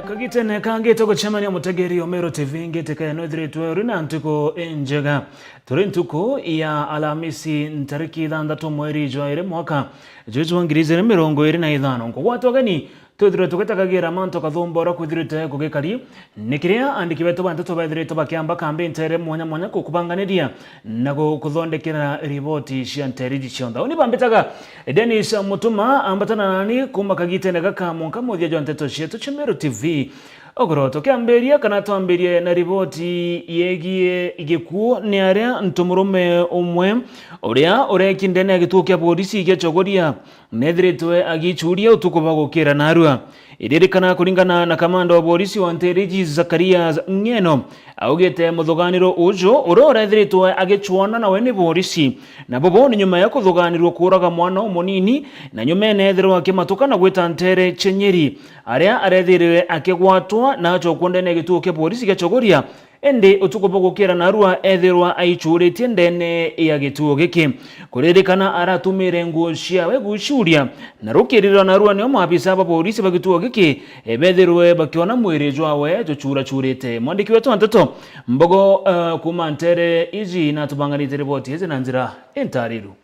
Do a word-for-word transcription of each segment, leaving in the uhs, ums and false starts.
Kagitene kangi tugucemania mutegeri o Meru T V, ngitikae no ithiritwe uri na ntuku injega. Turi ntuku ya Alamisi, ntariki ithanthatu mweri jwa iri mwaka jwa jwa ngiri ijiri mirongo iri na ithano. Nkugwata ugeni twithirwe tugitagagira mantu kathumba uria kwithirite kugikari, ni kiria andiki betu ba nteto bethirite bakiamba kambi ntere mwanya mwanya kukubanganiria na gu-, kuthondekera riboti cia ntere iji cionthe. Uni bambitaga Dennis Mutuma, ambatana nani kuma kagitene gaka mwanka muthia jwa nteto cietu cia Meru T V. Ugoro tukiambiria kana twambirie na riboti yegie gikuu ni aria ntumurume umwe uria ureki ndene ya gituo kia borisi gia Chogoria nethiritwe agichuria utuku bwa gukira narua. Iririkana, kuringana na kamanda wa borisi wa ntere iji Zacharias Ng'eno, augite muthuganiro uju uria urethiritwe agicwana nawe ni borisi, na bubu ni nyuma ya kuthuganirwa kuuraga mwana umunini, na nyuma enethirwa akimatuka na gwita ntere cia Nyeri, aria arethirwe akigwatwa na acokwa ndene ya gituo kia borisi gia Chogoria. Indi utuku bwa gukira narua ethirwa aichuritie ndene ya gituo giki. Kuririkana, aratumire nguo ciawe gucuria, na rukirira narua nio maabisa ba borisi ba gituo giki bethirwe bakiona mwiri jwawe juchurachurite. Mwandiki wetu wa nteto Mbogo, eh, kuma ntere iji natubanganite riboti iji na njira intariru.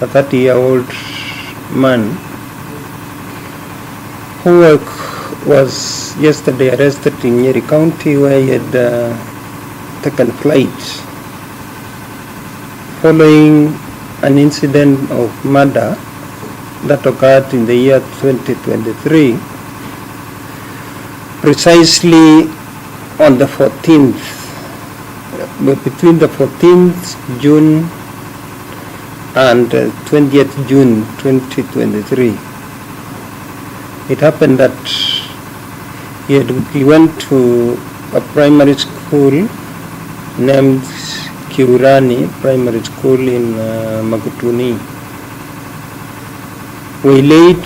A thirty-year-old man who wa-, was yesterday arrested in Nyeri County, where he had, uh, taken flight following an incident of murder that occurred in the year twenty twenty-three, precisely on the fourteenth, uh, between the fourteenth June and, uh, twentieth June twenty twenty-three. It happened that he had, he went to a primary school named Kiurani Primary School in, uh, Makutuni, waylaid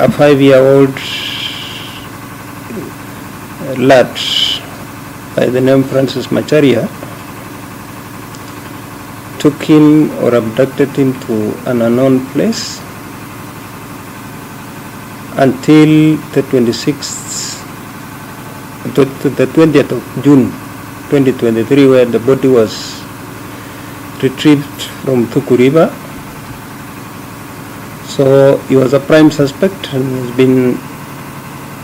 a five-year-old lad by the name Francis Macharia, took him or abducted him to an unknown place until the twenty-sixth, the, the twentieth of June twenty twenty-three, where the body was retrieved from Thuku River. So he was a prime suspect and he's been,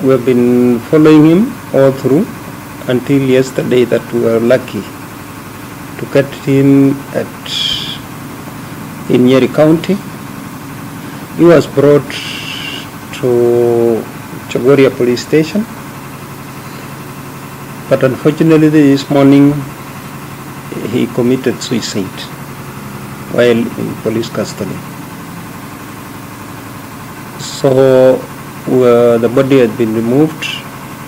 we have been following him all through until yesterday that we were lucky to get him at, in Nyeri County. He was brought to Chogoria Police Station, but unfortunately this morning he committed suicide while in police custody. So, uh, the body has been removed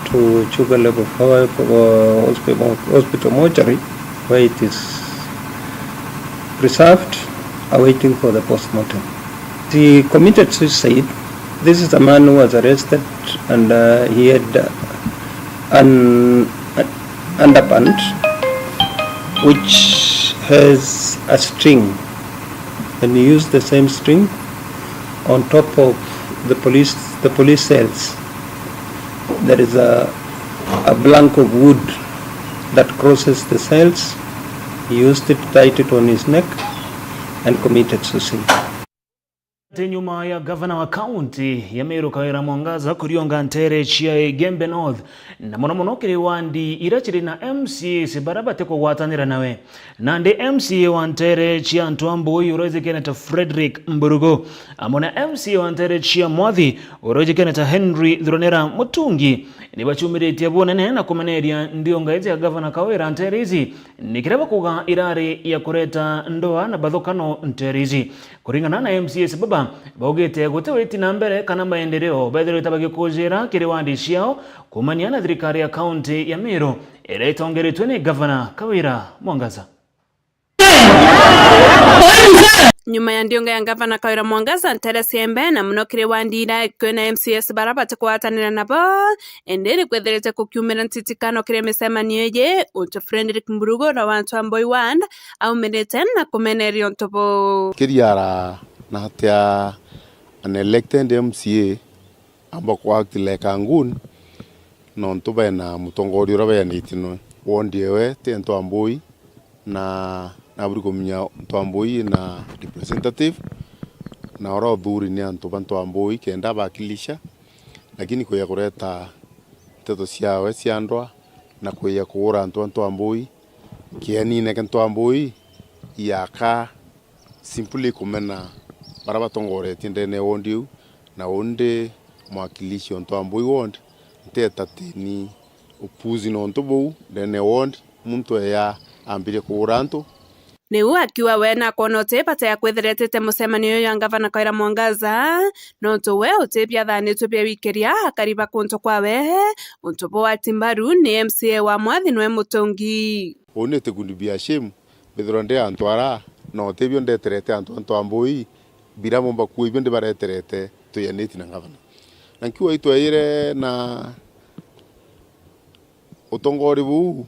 to Chuka Level five, uh, hospital, hospital mortuary, where it is preserved, awaiting for the postmortem. He committed suicide. This is a man who was arrested and, uh, he had, uh, an underpant which has a string, and he used the same string on top of the police, the police cells. There is a, a plank of wood that crosses the cells. He used it, tied it on his neck, and committed suicide. Ati nyuma ya gavana wa kaunti ya Meru Kawira Mwangaza kurionga ntere cia Igembe North, na mono mono kiri wandi iria ciri na M C As baria batikugwatanira nawe, nandi M C A wa ntere cia Ntwambui uria ujikene ta Frederick Mburugu, amwe na M C A wa ntere cia Mwathi uria ujikene ta Henry Thuranira Mutungi, nibachumiritie bunene na kumeneria ndionga iji ya gavana Kawira ntere iji, ni kiria bakuga irari ya kureta ndoa na bathukano ntere iji. Kuringana na M C As baba, baugite guti witi na mbere kana maendeleo bethirite bagikujira kiri wandi ciao, kumania na thirikari ya kaunti ya Meru iria itongeretwe ni gavana Kawira Mwangaza. Nyuma ya ndionga ya gavana Kawira Mwangaza ntere cia Igembe, na mono kiri wandi iria kwina M C As baria batikugwatanira nabo, indi ni kwithirite kukiumira ntitikano kiri micemanio iji, untu Frederick Mburugu uria wa Ntwambui ward aumirite na kumeneria untu buu. Kiriara na atia an elected M C A Amba ku act like a goon, nontu bena mutongoria uria beanitie noe. Ward ewe ti Ntwambui, na naburi kumenya Ntwambui na representative, na uria uthuri ni antu ba Ntwambui kenda abakilisha, lakini kuya kureta nteto ciawe cia ndwa na kuya kugura antu a Ntwambui, kienine kia Ntwambui, iaka simply kumena bara batongoretie ndene ya ward iu, na undi mwakilishi o Ntwambui ward, nti entertain upuzi nontu buu ndene ya ward, muntu eya ambirie kugura antu. Niu akiuga we nakwona uti bata ya kwithira etite mucemanio uyu ya ngavana Kawira Mwangaza, nontu we uti biathanitwe bia wikiria akari ba kuntu kwawe, untu bwa ati mbaru ni M C A wa Mwathi nwe mutongi. Uu ni tikundi bia shame, mbithirwa ndi antu ara, na utibio ndeterete antu a Ntwambui, bira bomba kuo ibio ndibareterete, twianitie na ngavana. Na nkiuga itweyire na utongori buu,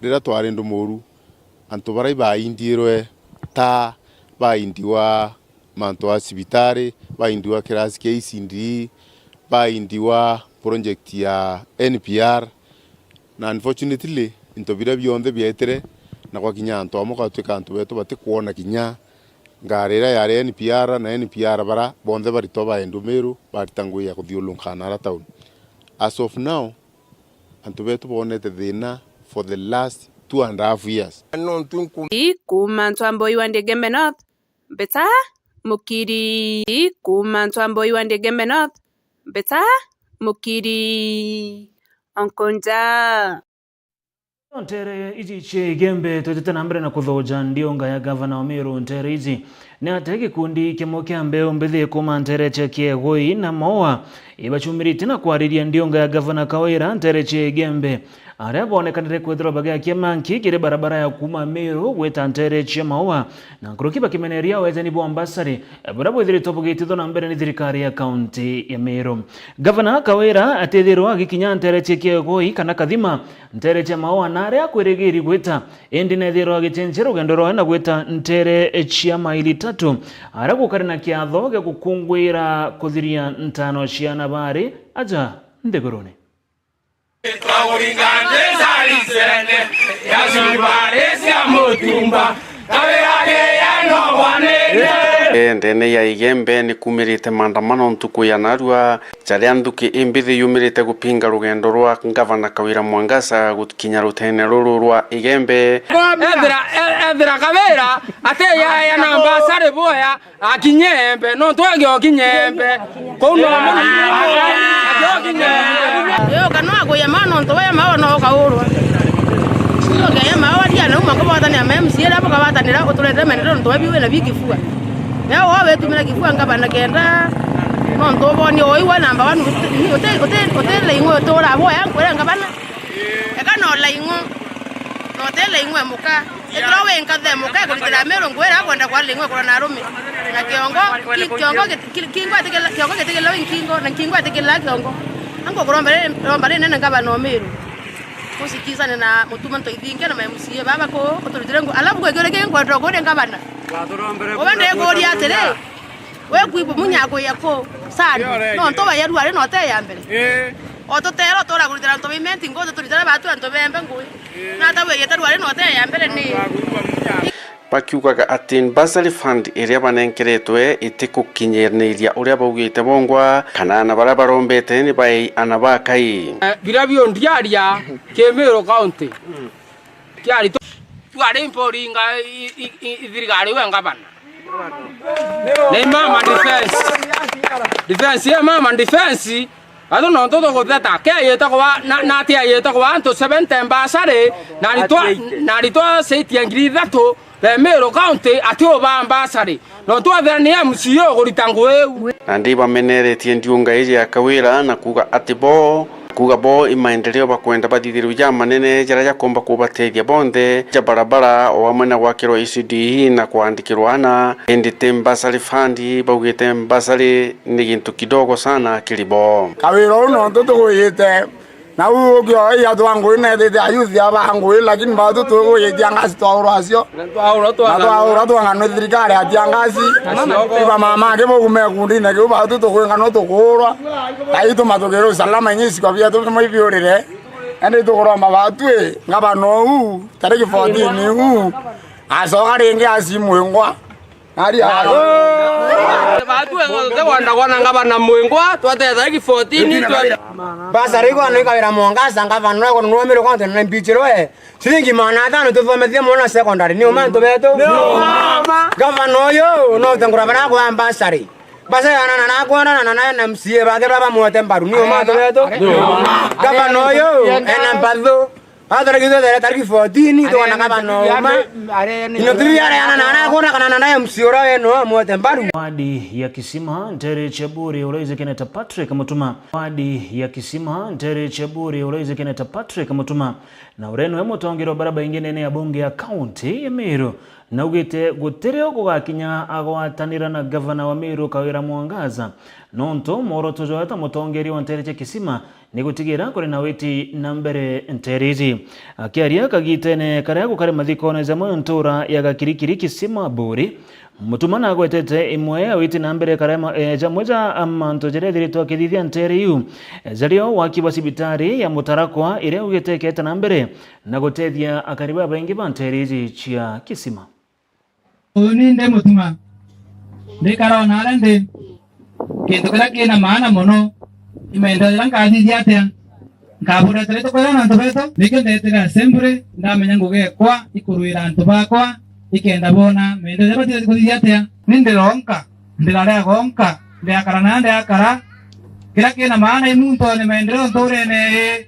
riria twari ndumuru, antu bara ibaindirwe ta baindiwa mantu a cibitari, baindiwa kirasi kia E C D, baindiwa project ya N P R, na unfortunately, into biria bionthe biaetire, na gwakinya antu amwe gwatuika antu betu batikwona kinya ngari iria yari N P R na N P R bara bonthe baritwa baendwa Meru, barita ngui ya kuthiurunka na ara town. As of now, antu betu bonete thina for the last two and a half years. Ii kuuma Ntwambui wa Igembe North, Mbita Mukiri. Ii kuuma Ntwambui wa Igembe North, Mbita Mukiri. Onkonja. Nteere iji cia Igembe, twitite na mbere na kuthoja ndiunga ya gavana wa Meru nteere iji. Ni ati gikundi kimwe kia mbeu mbithi kuuma nteere cia Kiegui na Maua ibacumiritie na kwariria ndiunga ya gavana Kawira nteere cia Igembe, aria bonekanire kwithirwa bagiakia manki kiri barabara ya kuuma Meru gwita nteere cia Maua, na nkuruki bakimeneria wejani bwa mbasari buria bwithiritwe bugitithwa na mbere ni thirikari ya kaunti ya Meru. Gavana Kawira atithirwa agikinya nteere cia Kiegui kana Kathima, nteere cia Maua na aria akwirigiri gwita, indi nethirwa agichenjia rugendo rwawe na gwita nteere cia maili tatu, aria gukari na kiatho gia gukunguira kuthiria ntano cia ana baari aja nthiguruni. Twakuringa nthi cia Licene, ya cubari cia mutumba, Kawira agiya no bwanene. Ndene ya Igembe ni kumirite maandamano ntuku ya narua, jaria nthuki imbithi yumirite gupinga rugendo rwa Ngavana Kawira Mwangaza gukinya rutene ruru rwa Igembe. Ethira, e-, ethira Kawira atiyaya na mbasari boya, akinye Embe, nontu agiokinya Embe. Kuu no agiokinya Embe. Yo, kana akuya maa nontu we maa no ukaurwa. Yo, kaya maa waria na uma kubatania ma M C A, ria bukabatanira uturete maendeleo nontu we biwe na bi kifua. Neo wetumire kifua ngabana kenda, nontu uboni oi we namba one, uti, uti, uti, uti laing'o utura boya nkwire ngabana. Eka no laing'o, no te laing'o e muka. Ethirwa wi nkathe muka ikuritira Meru ngwira akwenda kwa laing'o kurwa na arume. Na kiongo, ki-, kiongo git-, ki-, kingo atikila, kiongo gitikila wi nkingo, na nkingo atikila kiongo. Angu kuromba ri-, romba rinene ngavana o Meru. Usikizane na mutuma ntoithinge na ma M C A baba ku, uturutire ngu-, alafu gwe kiuria kingi nkwenda kuria ngavana. Uba ndikuria atiri, we kwibu munya kuya ku, sana. No ntu bayaru ari no te ya mbere. O tutera utura kuritira antu ba Imenti ngui, tuturutira batu antu bembe ngui. Na ta wegete rwari no te ya mbere ni. Bakiugaga ati bursary fund iria banenkeretwe itikukinyaniria uria baugite bongwa, kana ana baria barombete ni baei ana ba kai. Eh, biria bio ndiaria ki Meru County. Kiari tu-, twari mporinga i, i, i, i thirikari we ngavana. Ni mama defense. Defense, ye mama defense. Atu nontu tugutheta, ke ayite kuba, na, na ati ayite kuba antu seventy mbasari, na aritwa, na aritwa saitia ngiri ithatu, be Meru County, ati ubaa mbasari. Nontu ethira ni M C A ugurita ngui iu. Nandi bameneretie ndiunga iji ya Kawira na kuuga ati bo, kuuga bo i maendeleo bakwenda bathithirwe jamanene jaria jakomba kubatethia bonthe, ja barabara o amwe na gwakirwa E C D na kwandikirwa ana, indi ti bursary fund, baugite bursary ni gintu kidogo sana kiri bo. Kawira uu nontu tugwite Na u ukio iya twa ngui nethite ayuthi aba ngui, lakini batu tuguyitia ngasi twaurwa acio. Na twaurwa twa- na twaurwa twang'anwe thirikari atia ngasi. Iba mama angi baume kundine kiu batu tukwing'anwa tukuurwa. Kai tumatukire usalama inyi isiko bietu bimwe ibiurire. Indi tukuromba batu i ngavana uu tariki fourteen uu acoka ringi aci Mwingwa. Nari aa. Batu egote gwandagwa na ngavana Mwingwa, twateta ki fourteen, twa- Basa riu kwani ikawira Mwangaza, ngavana uria kununua miri kwantu na mbichirwe. Ciringi magana atano tuthomethie mwana secondary, ni uma antu betu? Ni uma. Ngavana uyu no utengura bara kwa basari. Basa yana na nakwona na na M C A bake baba mwote mbaru, ni uma antu betu? Ni uma. Ngavana uyu ena mbathu. Athara githu thara tariki fourteen, twana kaba no uma. Ino tiri yare ana na na kona kana na na M C ura we no mwote mbaru. Wadi ya Kisima, ntere cia Buri, uraizikene ta Patrick Mutuma. Wadi ya Kisima, ntere cia Buri, uraizikene ta Patrick Mutuma. Na uria nwe mutongeria wa bara baingi nene ya bunge ya kaunti ya Meru, naugite gutiri o gugakinya agwatanira na gavana wa Meru Kawira Mwangaza, nontu mworoto jwawe ta mutongeria wa ntere cia Kisima ni gutigira kuri na witi na mbere nteriji. Akiaria kagitene karia gukari mathikone jamwe ntura ya Gakirikiri Kisima Buri, Mutuma nagwetete imwe ya witi na mbere karia ma-, eh, jamwe ja mantu jaria ethiritwe akithithia ntere iu, eh, jario waki bwa cibitari ya Mutarakwa iria augite ikete na mbere na gutethia akari babaingi ba nteriji cia Kisima. Uni ndi Mutuma, ndikara o naria ndi. Kintu kiria kina maana mono ni maendeleo jaria nkathithia atia, nkaburetera itukwira na antu betu. Nikio ndetire assembly, ndamenya ngugi ekwa ikurwira antu bakwa, ikenda bona maendeleo jaria batiri kuthithia atia. Ni ndironka, ndiraria gonka, ndiakara na ndiakara. Kiria kina maana i muntu one maendeleo nturene ii.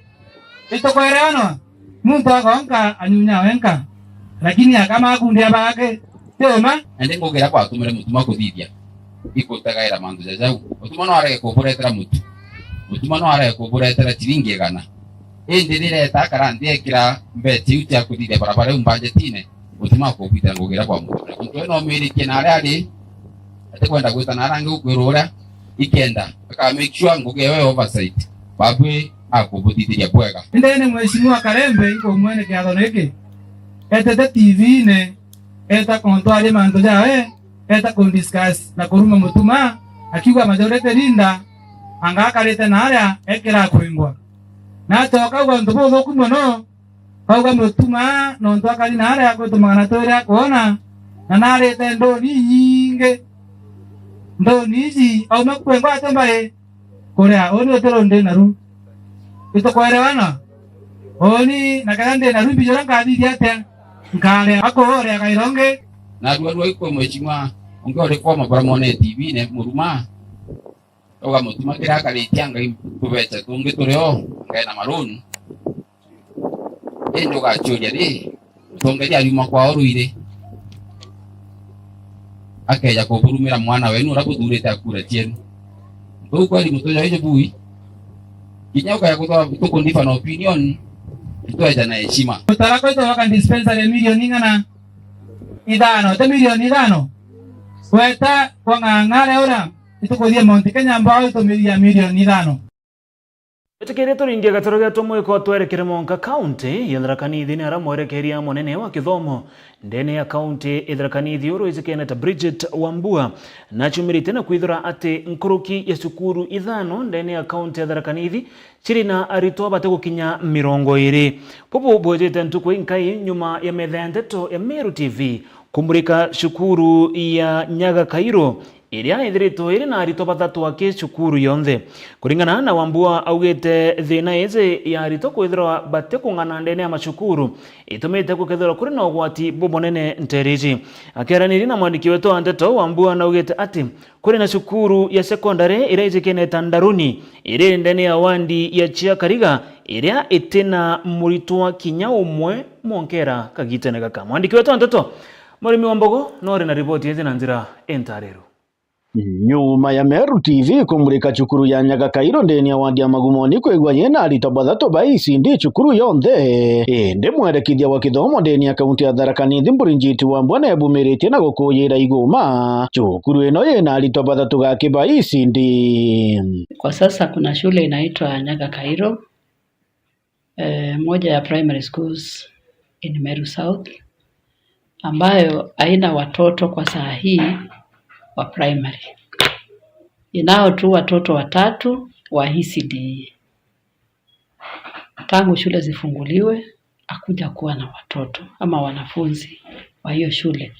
Itukwereanwa, muntu agonka anyunya wenka, lakini akama akundi abake, ti uma. Na ndi ngugira kwatumire Mutuma kuthithia, ikutegaira mantu ja jau. Mutuma no arege kuburetera mutu. Mutuma no arege kuburetera ciringi igana. Indi rireta akara nthi ekira mbeti iu cia kuthithia barabara iu mbanjetine, Mutuma akubwitira ngugira kwa Mutuma. Muntu we no mwiritie na aria ari, atikwenda gwita na aria angi gukwirwa uria, ikenda aka make sure ngugi ewe oversight. Babui akubuthithiria bwega. Ndene Mheshimiwa Karembe, inkumwene kiatho giki, etete T V-ine, eta kuntwaria mantu jawe, eta kundiscuss na kuruma Mutuma, akiuga majority leader, anga akarite na aria ekira kwingwa. Na acoka auga untu buthuku mono, auga Mutuma, nontu akari na aria akwitu magana twiri akwona, na narite nduni inyingi. Nduni iji, auma kwengwa ati mbari, kuria, uni utiro ndi naru. Itukwerewana? Uni, na kethira ndi naru, mbijura nkathithia atia? Nkaria, akuuria kairo ngi. Narua rua ikwe mheshimiwa, ungi uri kwa mabara mone T V-ine, Muruma. Uga Mutuma kiria akaritie Ngai tubeca tungi turi o, ngai na maruni. Indi ugacuria ri, mutongeria ariuma kwao ruiri, akeja kuburumira mwana wenu uria buthurite akura cienu. Tuu kweri mutuja wiju bui? Kinya ukaja kuthwa tukundifa na opinion, itweja na heshima. Mutarakwa itwaka dispensary ya milioni ing'ana? Ithano, ti milioni ithano? Weta kwa ng'ang'are uria itukuthie Mount Kenya mbao itumiria milioni ithano. Itikirie turingie gataro gia tumwiko twerekere monka kaunti ya Tharaka Nithi ni aria mwerekeria munene wa kithomo ndene ya kaunti ya Tharaka Nithi uru wijikene ta Bridget Wambua, naciumiritie na kwithira ati nkuruki ya cukuru ithano ndene ya kaunti ya Tharaka Nithi ciri na aritwa bate gukinya mirongo iri. Bubu bwejite ntuku inkai nyuma ya metha ya nteto ya Meru T V kumurika cukuru ya Nyaga Kairo, iria ithiritwe iri na aritwa bathatu aki cukuru yonthe. Kuringana na Wambua, augite thina iji ya aritwa kwithirwa bati kung'ana ndene ya macukuru itumite gukethirwa kuri na ugwati bubunene nteriji. Akiaraniria na mwandiki wetu wa nteto, Wambua naugite ati kuri na cukuru ya sekondari iria ijikene ta Ndaruni, iri ndene ya wandi ya Chiakariga, iria iti na muritwa kinya umwe mwonkera kagitene gaka. Mwandiki wetu wa nteto, Murimi wa Mbogo, no uri na riboti iji na njira intariru. Nyuma ya Meru T V kumurika cukuru ya Nyaga Kairo ndeni ya wadi ya Magumoni kwigua yina aritwa bathatu ba E C D cukuru yonthe, indi mwerekithia wa kithomo ndeni ya kaunti ya Tharaka Nithi Bridget Wambua nebumiritie na gukuyira iguma. Cukuru ino yina aritwa bathatu gaki ba E C D. Kwa sasa kuna shule inaitwa Nyaga Kairo. eh, moja ya primary schools in Meru South, ambayo haina watoto kwa saa hii wa primary. Inao tu watoto watatu wa E C D E. Tangu shule zifunguliwe, hakuja kuwa na watoto ama wanafunzi wa hiyo shule.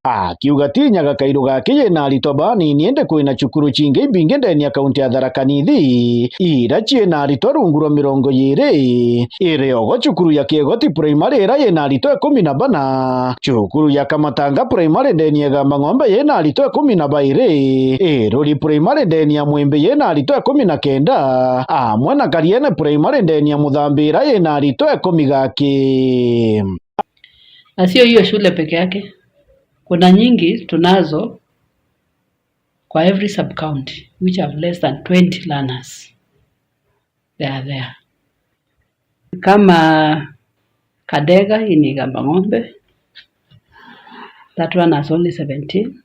Akiuga ti Nyaga Kairũ gaki yina aritwa banini, indi kwina cukuru cingi imbingi ndeni ya kaunti ya Tharaka Nithi, ira ciina aritwa rungu rwa mirongo iiri. Iri ogo cukuru ya Kiegoti Primary ira yina aritwa ikumi na bana, cukuru ya Kamatanga Primary ndeni ya Igamba Ng'ombe yina aritwa ikumi na bairi, Iruri Primary ndeni ya Mwimbi yina aritwa ikumi na kenda, amwe na Kariene Primary ndeni ya Muthambi ira yina aritwa ikumi gaki. Na sio hiyo shule peke yake, kuna nyingi tunazo kwa every sub county which have less than twenty learners. They are there. Kama Kadega in Igamba Ng'ombe, that one has only seventeen.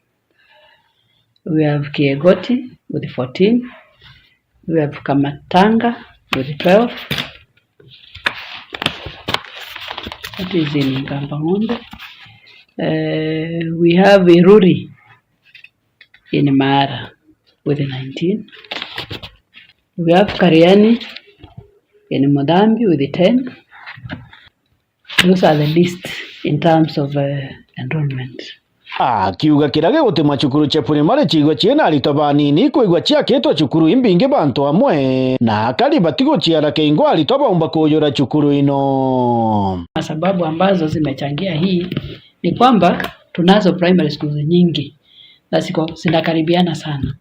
We have Kiegoti with fourteen. We have Kamatanga with twelve. That is in Igamba Ng'ombe. Eh, we have Iruri in Maara with nineteen. We have Kariani in Muthambi with ten. Those are the least in terms of, uh, enrollment. Akiuga kiria gigutima cukuru cia primary ciigua ciina aritwa banini, kwigua ciakitwe cukuru imbingi bantu amwe, na akari batiguciara kingwa aritwa baumba kujura cukuru ino. Sababu ambazo zimechangia hii ni kwamba tunazo primary schools nyingi na ziko zinakaribiana sana.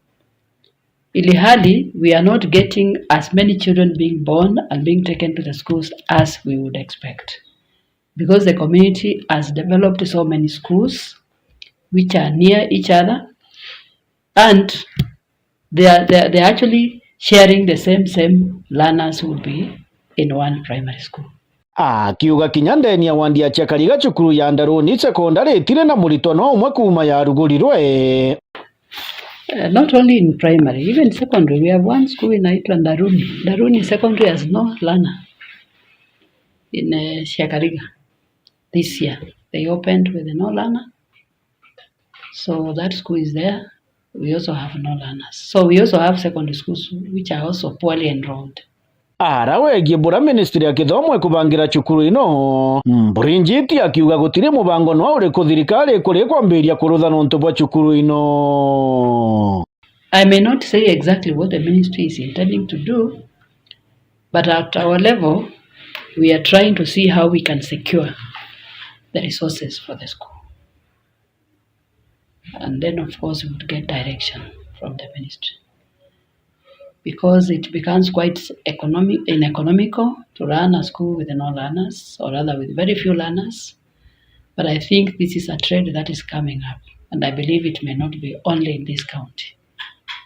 Ilhali, we are not getting as many children being born and being taken to the schools as we would expect. Because the community has developed so many schools which are near each other, and they are, they are, they are actually sharing the same, same learners who will be in one primary school. Akiuga kinya ndeni ya wandi ya Chiakariga cukuru ya Ndaruni Secondary itire na muritwa no umwe kuuma yarugurirwe. Uh, not only in primary, even secondary, we have one school inaitwa Ndaruni. Ndaruni Secondary has no learner in, uh, Chiakariga this year. They opened with no learner. So that school is there. We also have no learners. So we also have secondary schools which are also poorly enrolled. Ara wegie bura ministry ya kithomo ikubangira cukuru ino, Bridget akiuga gutiri mubango no uriku thirikari ikuri kwambiria kurutha nontu bwa cukuru ino. I may not say exactly what the ministry is intending to do, but at our level, we are trying to see how we can secure the resources for the school. And then, of course, we would get direction from the ministry. Because it becomes quite economic, uneconomical to run a school with no learners, or rather with very few learners. But I think this is a trend that is coming up, and I believe it may not be only in this county.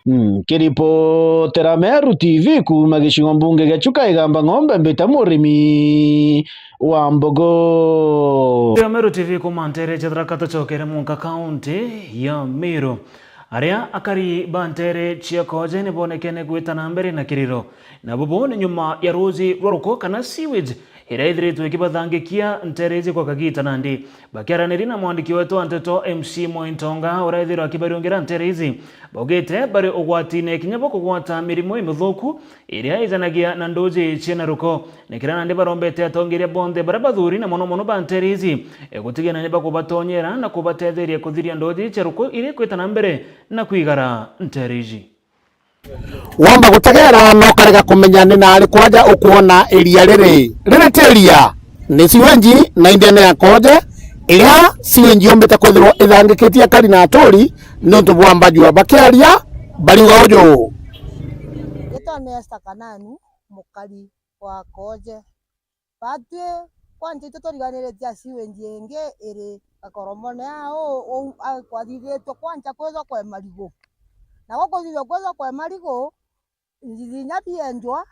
Mm, kiripotera Meru T V kuuma gicigo mbunge gia Chuka Igamba Ng'ombe, mbita Murimi wa Mbogo. Cia Meru T V kuuma ntere cia Tharaka tucokere munka kaunti ya Meru. Aria akari ba ntere cia Koje ni bonekene gwita na mbere na kiriro, na bubu ni nyuma ya ruuji rwa ruko kana sewage iria ithiritwe ikibathangikia ntere iji gwa kagiita nandi. Bakiaraniria na mwandiki wetu wa nteto M C Moi Ntonga, uria ithirwa akibariungira ntere iji, baugite bari ugwatine kinya bwa kugwata mirimo imithuku iria ijanagia na nduuji ciina ruko. Ni kiria nandi barombete atongeria bonthe baria bathuri na mono mono ba ntere iji, e, gutigia nandi bakubatonyera na kubatetheria kuthiria nduuji cia ruko iria ikwita na mbere na kwigara ntere iji. Womba gutegera na ukarega kumenya ni naari kwaja ukwona iria riri. Riri ti iria, ni siwenji na indene ya Koje, iria siwenji yombite kwithirwa ithangikitie akari na aturi niuntu bwa mbajua bakiaria bariuga uju. Ritwa ni Esther Kananu, mukari wa Koje. Batwi kwanja itu turiganiritie a sewage ingi iri Gakoromone aa, uu, uu, a, kwathithitue kwanja kwithwa kwe marigu. Nagwo kuthithua kwithwa kwe marigu, njiji inya bienjwa,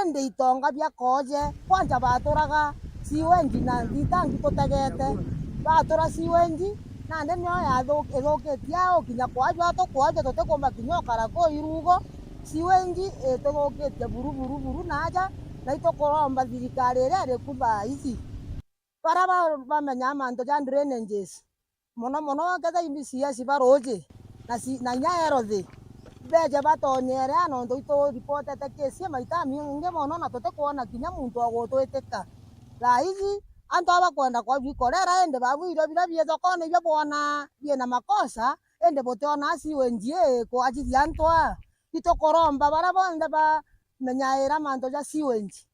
indi itonga bia Koje, kwanja baturaga sewage na thitangi tutegete. Batura sewage, nandi nio yathu-, ithukitie au kinya kwajwa tukwajwa tutikumba kinya ukara kuu irugo. Sewage ituthukitie buru, buru, buru naaja, Na itukuromba thirikari iria iriku thaa ici, baria ba-, bamenyaa mantu ja drainages, mono mono kethira i B C S ba ruuji na ci-, na inya health, beeje batonyere aa, nontu ituripotete case maita maingi mono na tutikwona kinya muntu wa gutwitika. Thaa ici antu aba bakwenda kwajua ikorera, indi babu irio biria bii thokone ibio bwonaa biina makosa, indi butionaa sewage ii kwajithia antu aa. Itukuromba baria bonthe bamenyaira mantu ja sewage,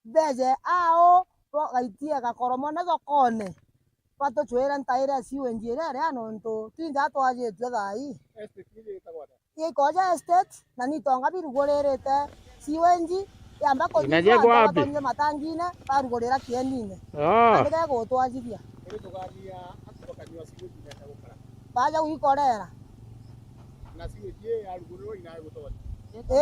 beeje ao bagaitie gakoromone thokone, batucwire ntaire ya sewage iria iria, nontu twinthe atwajitue thaa ii. Estate iria itagwa atia? Ikoja estate, na ni itonga biruguririte sewage, yamba kuthithua, antu batonyie matangine, barugurira kienine. Ah. Nandi gegutwajithia. Kuri tugania antu bakanyua sewage meta gukara. Baja gwikorera. Na sewage ii yarugurirwa inae gutonya?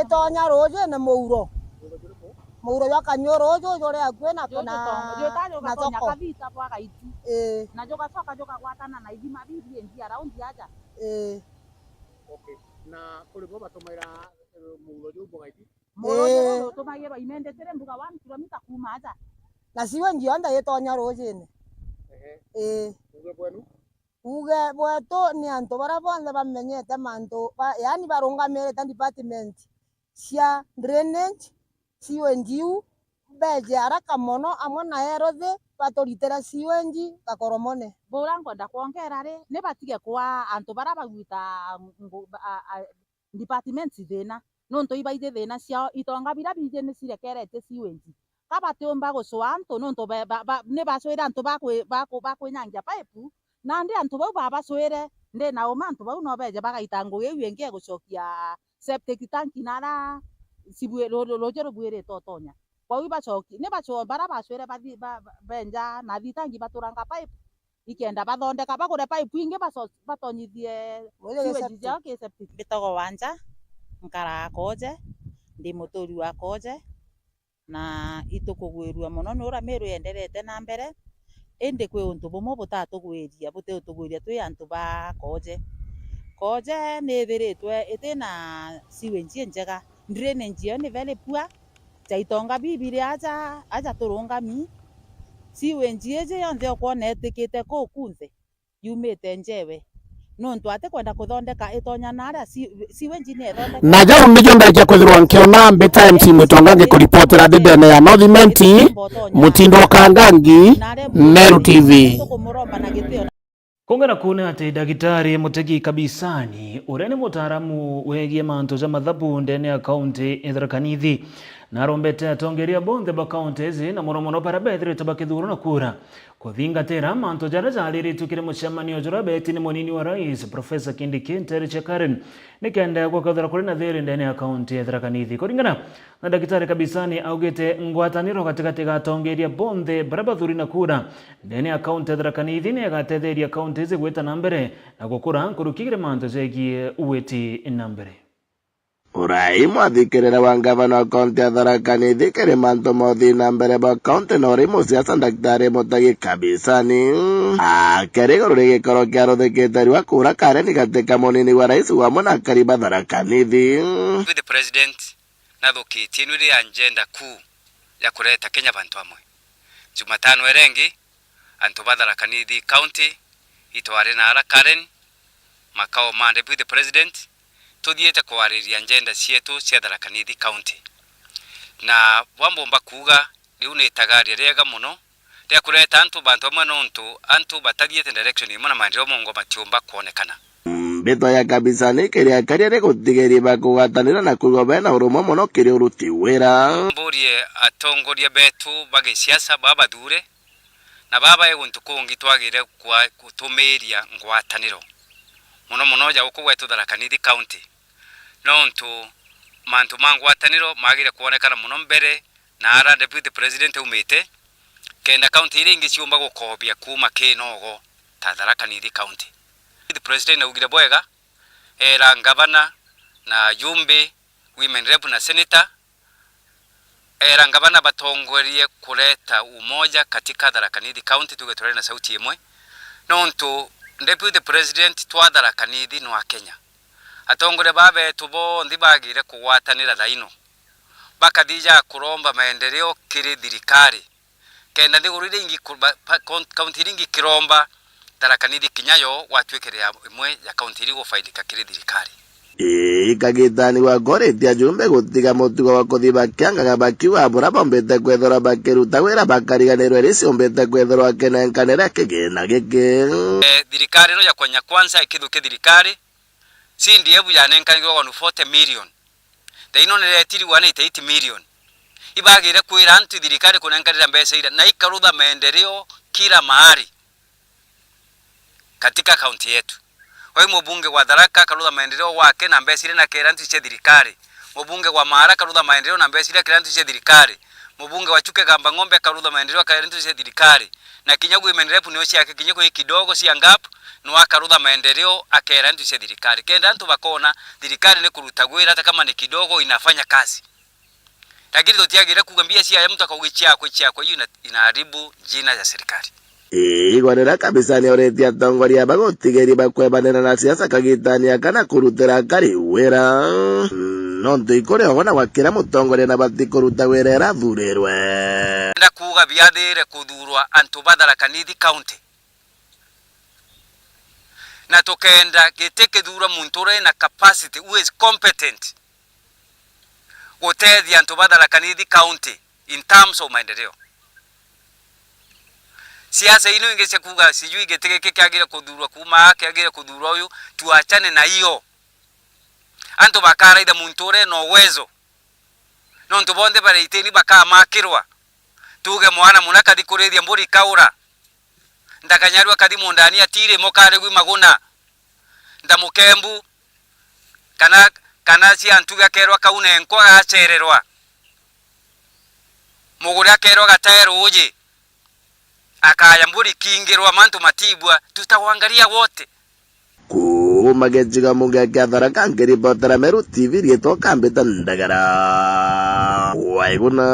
Itonya ruujine muuro. Muuro juriku? Muuro jwa Kanyuru juju juri akui na, na, na thoko. Juta jugatonya Kavita bwa Gaitu. Ii. Na jugacoka jukagwatana na ithima bibi engi around aja. Ii. Okay. Na kuri bo batumaira, eh, muuro juu bwa Gaitu? Muuro juu jutumagirwa imendetire mbuga one kilometer kuuma aja. Na sewage yonthe itonya ruujine. Ehe. Ii. Kuuga bwenu? Uuge bwetu ni antu baria bonthe bamenyete mantu ba, yaani barungamirite department cia drainage, sewage iu, beeje haraka mono amwe na health baturitire sewage gakoromone. Buria nkwenda kwongera ri, ni batige kwaa antu baria bagwita ngu-, a, a, departments thiina, nontu ibaiji thiina ciao, itonga biria biiji ni cirekeretie sewage. Ka batiumba gucwaa antu, nontu ba, ba, ba, ni bacwire antu ba kwi-, ba ku-, ba kwinyangia pipe, nandi antu bau babacwire, ndi na uma antu bau no beeje bagaita ngugi iu ingi igucokia septic tank naria cibui-, ru-, ru-, ruuji rubuirite utonya. Kwou ibacoki-, ni bacwaa baria bacwire bathi-, ba, ba, benja na thitangi baturanga pipe, ikenda bathondeka, bagure pipe ingi baco-, batonyithie sewage ciao ki septic. Mbitagwa Wanja, nkaraga Koje, ndi muturi wa Koje, na itukugwirua mono ni uria Meru yenderete na mbere, indi kwi untu bumwe butatugwiria, butiutugwiria twi antu ba Koje. Koje ni ithiritwe itina sewage injega, drainage yayo ni very poor, ja itonga bibiri aja, aja turungami, sewage iji yonthe ukwona itikite kuu kunthe, yumite njewe. Nontu atikwenda kuthondeka itonya naria si-, sewage ni ethondeka. Na jau nijo ndarikia kwithirwa nkiona mbita M C Mwitonga ngikuripotera ndi ndene ya North Imenti, Mutindo wa Kangangi, Meru T V. Tukumuromba na gitio. Kung'ana kuu ni ati Ndagitari Mutegi Kabisani, uria ni mutaaramu wegie mantu ja mathabu ndene ya kaunti ya Tharaka Nithi, narombete atongeria bonthe ba kaunti iji, na mono mono baria bethirite bakithurwa na kura, kuthingatira mantu jaria jariritue kiri mucemanio juria beeti ni munini wa rais, Professor Kindiki Kithure Kindiki, nikenda gukethira kuri na thiri ndene ya kaunti ya Tharaka Nithi. Kuringana na Ndagitari Kabisani augite ngwataniro gatigati ga atongeria bonthe baria bathuri na kura ndene ya kaunti ya Tharaka Nithi ni igatetheria kaunti iji gwita na mbere na gukura nkuruki kiri mantu jegie witi na mbere. Urai mwathikirira wa ngavana wa kaunti ya Tharaka Nithi kiri mantu ma uthii na mbere bwa kaunti na uri musiasa Daktari Mutegi Kabisani akiri iguru ria gikaro kia ruthikite riua kura kareni gati ka munini wa rais wamwe na akari ba Tharaka Nithi. Deputy President nathukitie ni ria agenda kuu ya kureta Kenya bantu amwe. Jumatano iria ingi, antu ba Tharaka Nithi County itwari na ara Karen, makao ma Deputy President, tuthiite kwariria agenda cietu cia Tharaka Nithi County. Na bwa mbumba kuuga, riu ni itagaria riega mono ria kureta antu bantu amwe, nontu antu batathiite direction imwe na maendeleo mongwa matiumba kwonekana. Mbitwa ya Kabisani kiri akari ari gutigeria ba kugwatanira na kwigua bena urumwe mono kiri uruti wira. Mburie atongoria betu ba gisiasa baba bathure na baba e guntu kungi twagire kwa gutumiria ngwataniro, mono mono ja guku gwetu Tharaka Nithi County, nontu mantu ma ngwataniro magire kwonekana mono mbere na ara Deputy President aumite, kenda kaunti iria ingi ciumba gukobia kuuma kinogo ta Tharaka Nithi County. Deputy President augire bwega, era ngavana na ajumbe, women rep na senator, era ngavana batongorie kureta umoja katika Tharaka Nithi County, tuge turari na sauti imwe, nontu Deputy President twa Tharaka Nithi nwa Kenya. Atongoria baba betu bonthe bagire kugwatanira thaino. Bakathija kuromba maendeleo kiri thirikari. Kenda nthiguru iria ingi ku-, ba-, pa-, kaun-, kaunti iria ingi kiromba, Tharaka Nithi kinya yo gwatuikire ya imwe ya kaunti iria igufaidika kiri thirikari. Ii, kagitani gwa koritie ajumbe gutiga mutugo wa kuthi bakiangaga bakiuga buria bombite kwithirwa bakiruta wira bakariganirwe iria ciumbite kwithirwa kinenkanire kigina giki. Eh, thirikari ino ya Kenya Kwanza ikithukia thirikari, C D F yanenkanirwe one forty million. Thaino niretiri one eighty eight million. Ibagire kwira antu thirikari kunenkanira mbeca iria na ikarutha maendeleo kila mahali katika kaunti yetu. Wai mubunge wa Tharaka akarutha maendeleo gwake na mbeca iria nakera antu cia thirikari. Mubunge wa Maara akarutha maendeleo na mbeca iria akera antu cia thirikari. Mubunge wa Chuka Igamba Ng'ombe akarutha maendeleo akera antu cia thirikari. Na kinya gwi maendeleo nio ciake kinya gwi kidogo cia gap, no akarutha maendeleo akera antu cia thirikari. Kenda antu bakona thirikari ni kuruta gwira, hata kama ni kidogo, inafanya kazi. Lakini tutiagire kuuga mbia ciaja muntu akauga, "Ciakwa, ciakwa," hiyo ina-, inaharibu jina ya serikali. Ii, igwa riria kabisa ni oritie atongoria bagutigeria bakwebanira na siasa kagitani aka na kurutira akari wira. Nontu ikuri ogona gwa kira mutongoria na bati kuruta wira iria athurirwe. Ndenda kuuga biathire kuthurwa antu ba Tharaka Nithi County. Na tukenda giti kithurwa muntu uria ina capacity, who is competent gutethia antu ba Tharaka Nithi County in terms of maendeleo. Siasa ino ingi cia kuuga sijui giti giki kiagire kuthurwa kuuma aa, kiagire kuthurwa uyu, tuachane na iyo. Antu bakaraitha muntu uria ena uwezo. Nontu bonthe baria itini bakamakirwa. Tuuge mwana muna kathi kurithia mburi kaura. Ndakanyarua kathi mundani atiri mo karigwi maguna. Ndamukembu, kana, kana cia ntuga kerwa kaune nkwa gacererwa. Mugure akerwa gatae ruuji. Akaya mburi kingirwa mantu matibua, tutawangaria wote. Kuuma gicigo mbunge kia Tharaka, nkiripotera Meru T V, riitwa Kambita Ndagara. Waiguna.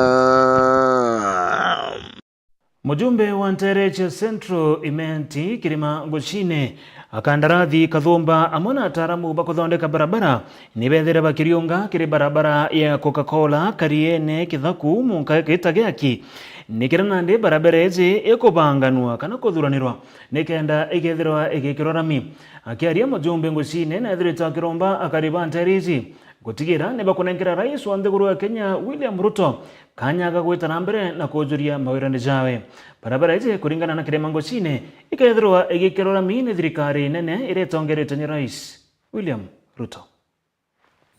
Mujumbe wa Ntereche Central Imenti Kirima Ngucine, akandarathi Kathumba amwe na ataaramu ba kuthondeka barabara ni beethire bakiriunga kiri barabara ya Coca-Cola Kariene Kithaku munka gita giaki. Ni kira nandi barabara iji ikubanganua kana kuthuranirwa nikenda igethirwa igikirwa rami. Akiaria mujumbe Ngucine neethirite akiromba akari ba nteere iji gutigira ni bakunenkera rais wa nthiguru ya Kenya William Ruto kanya ga gwita na mbere na kujuria mawirane jawe. Barabara iji kuringana na Kirima Ngucine ikethirwa igikirwa rami ni thirikari nene iria itongeretwe ni rais William Ruto.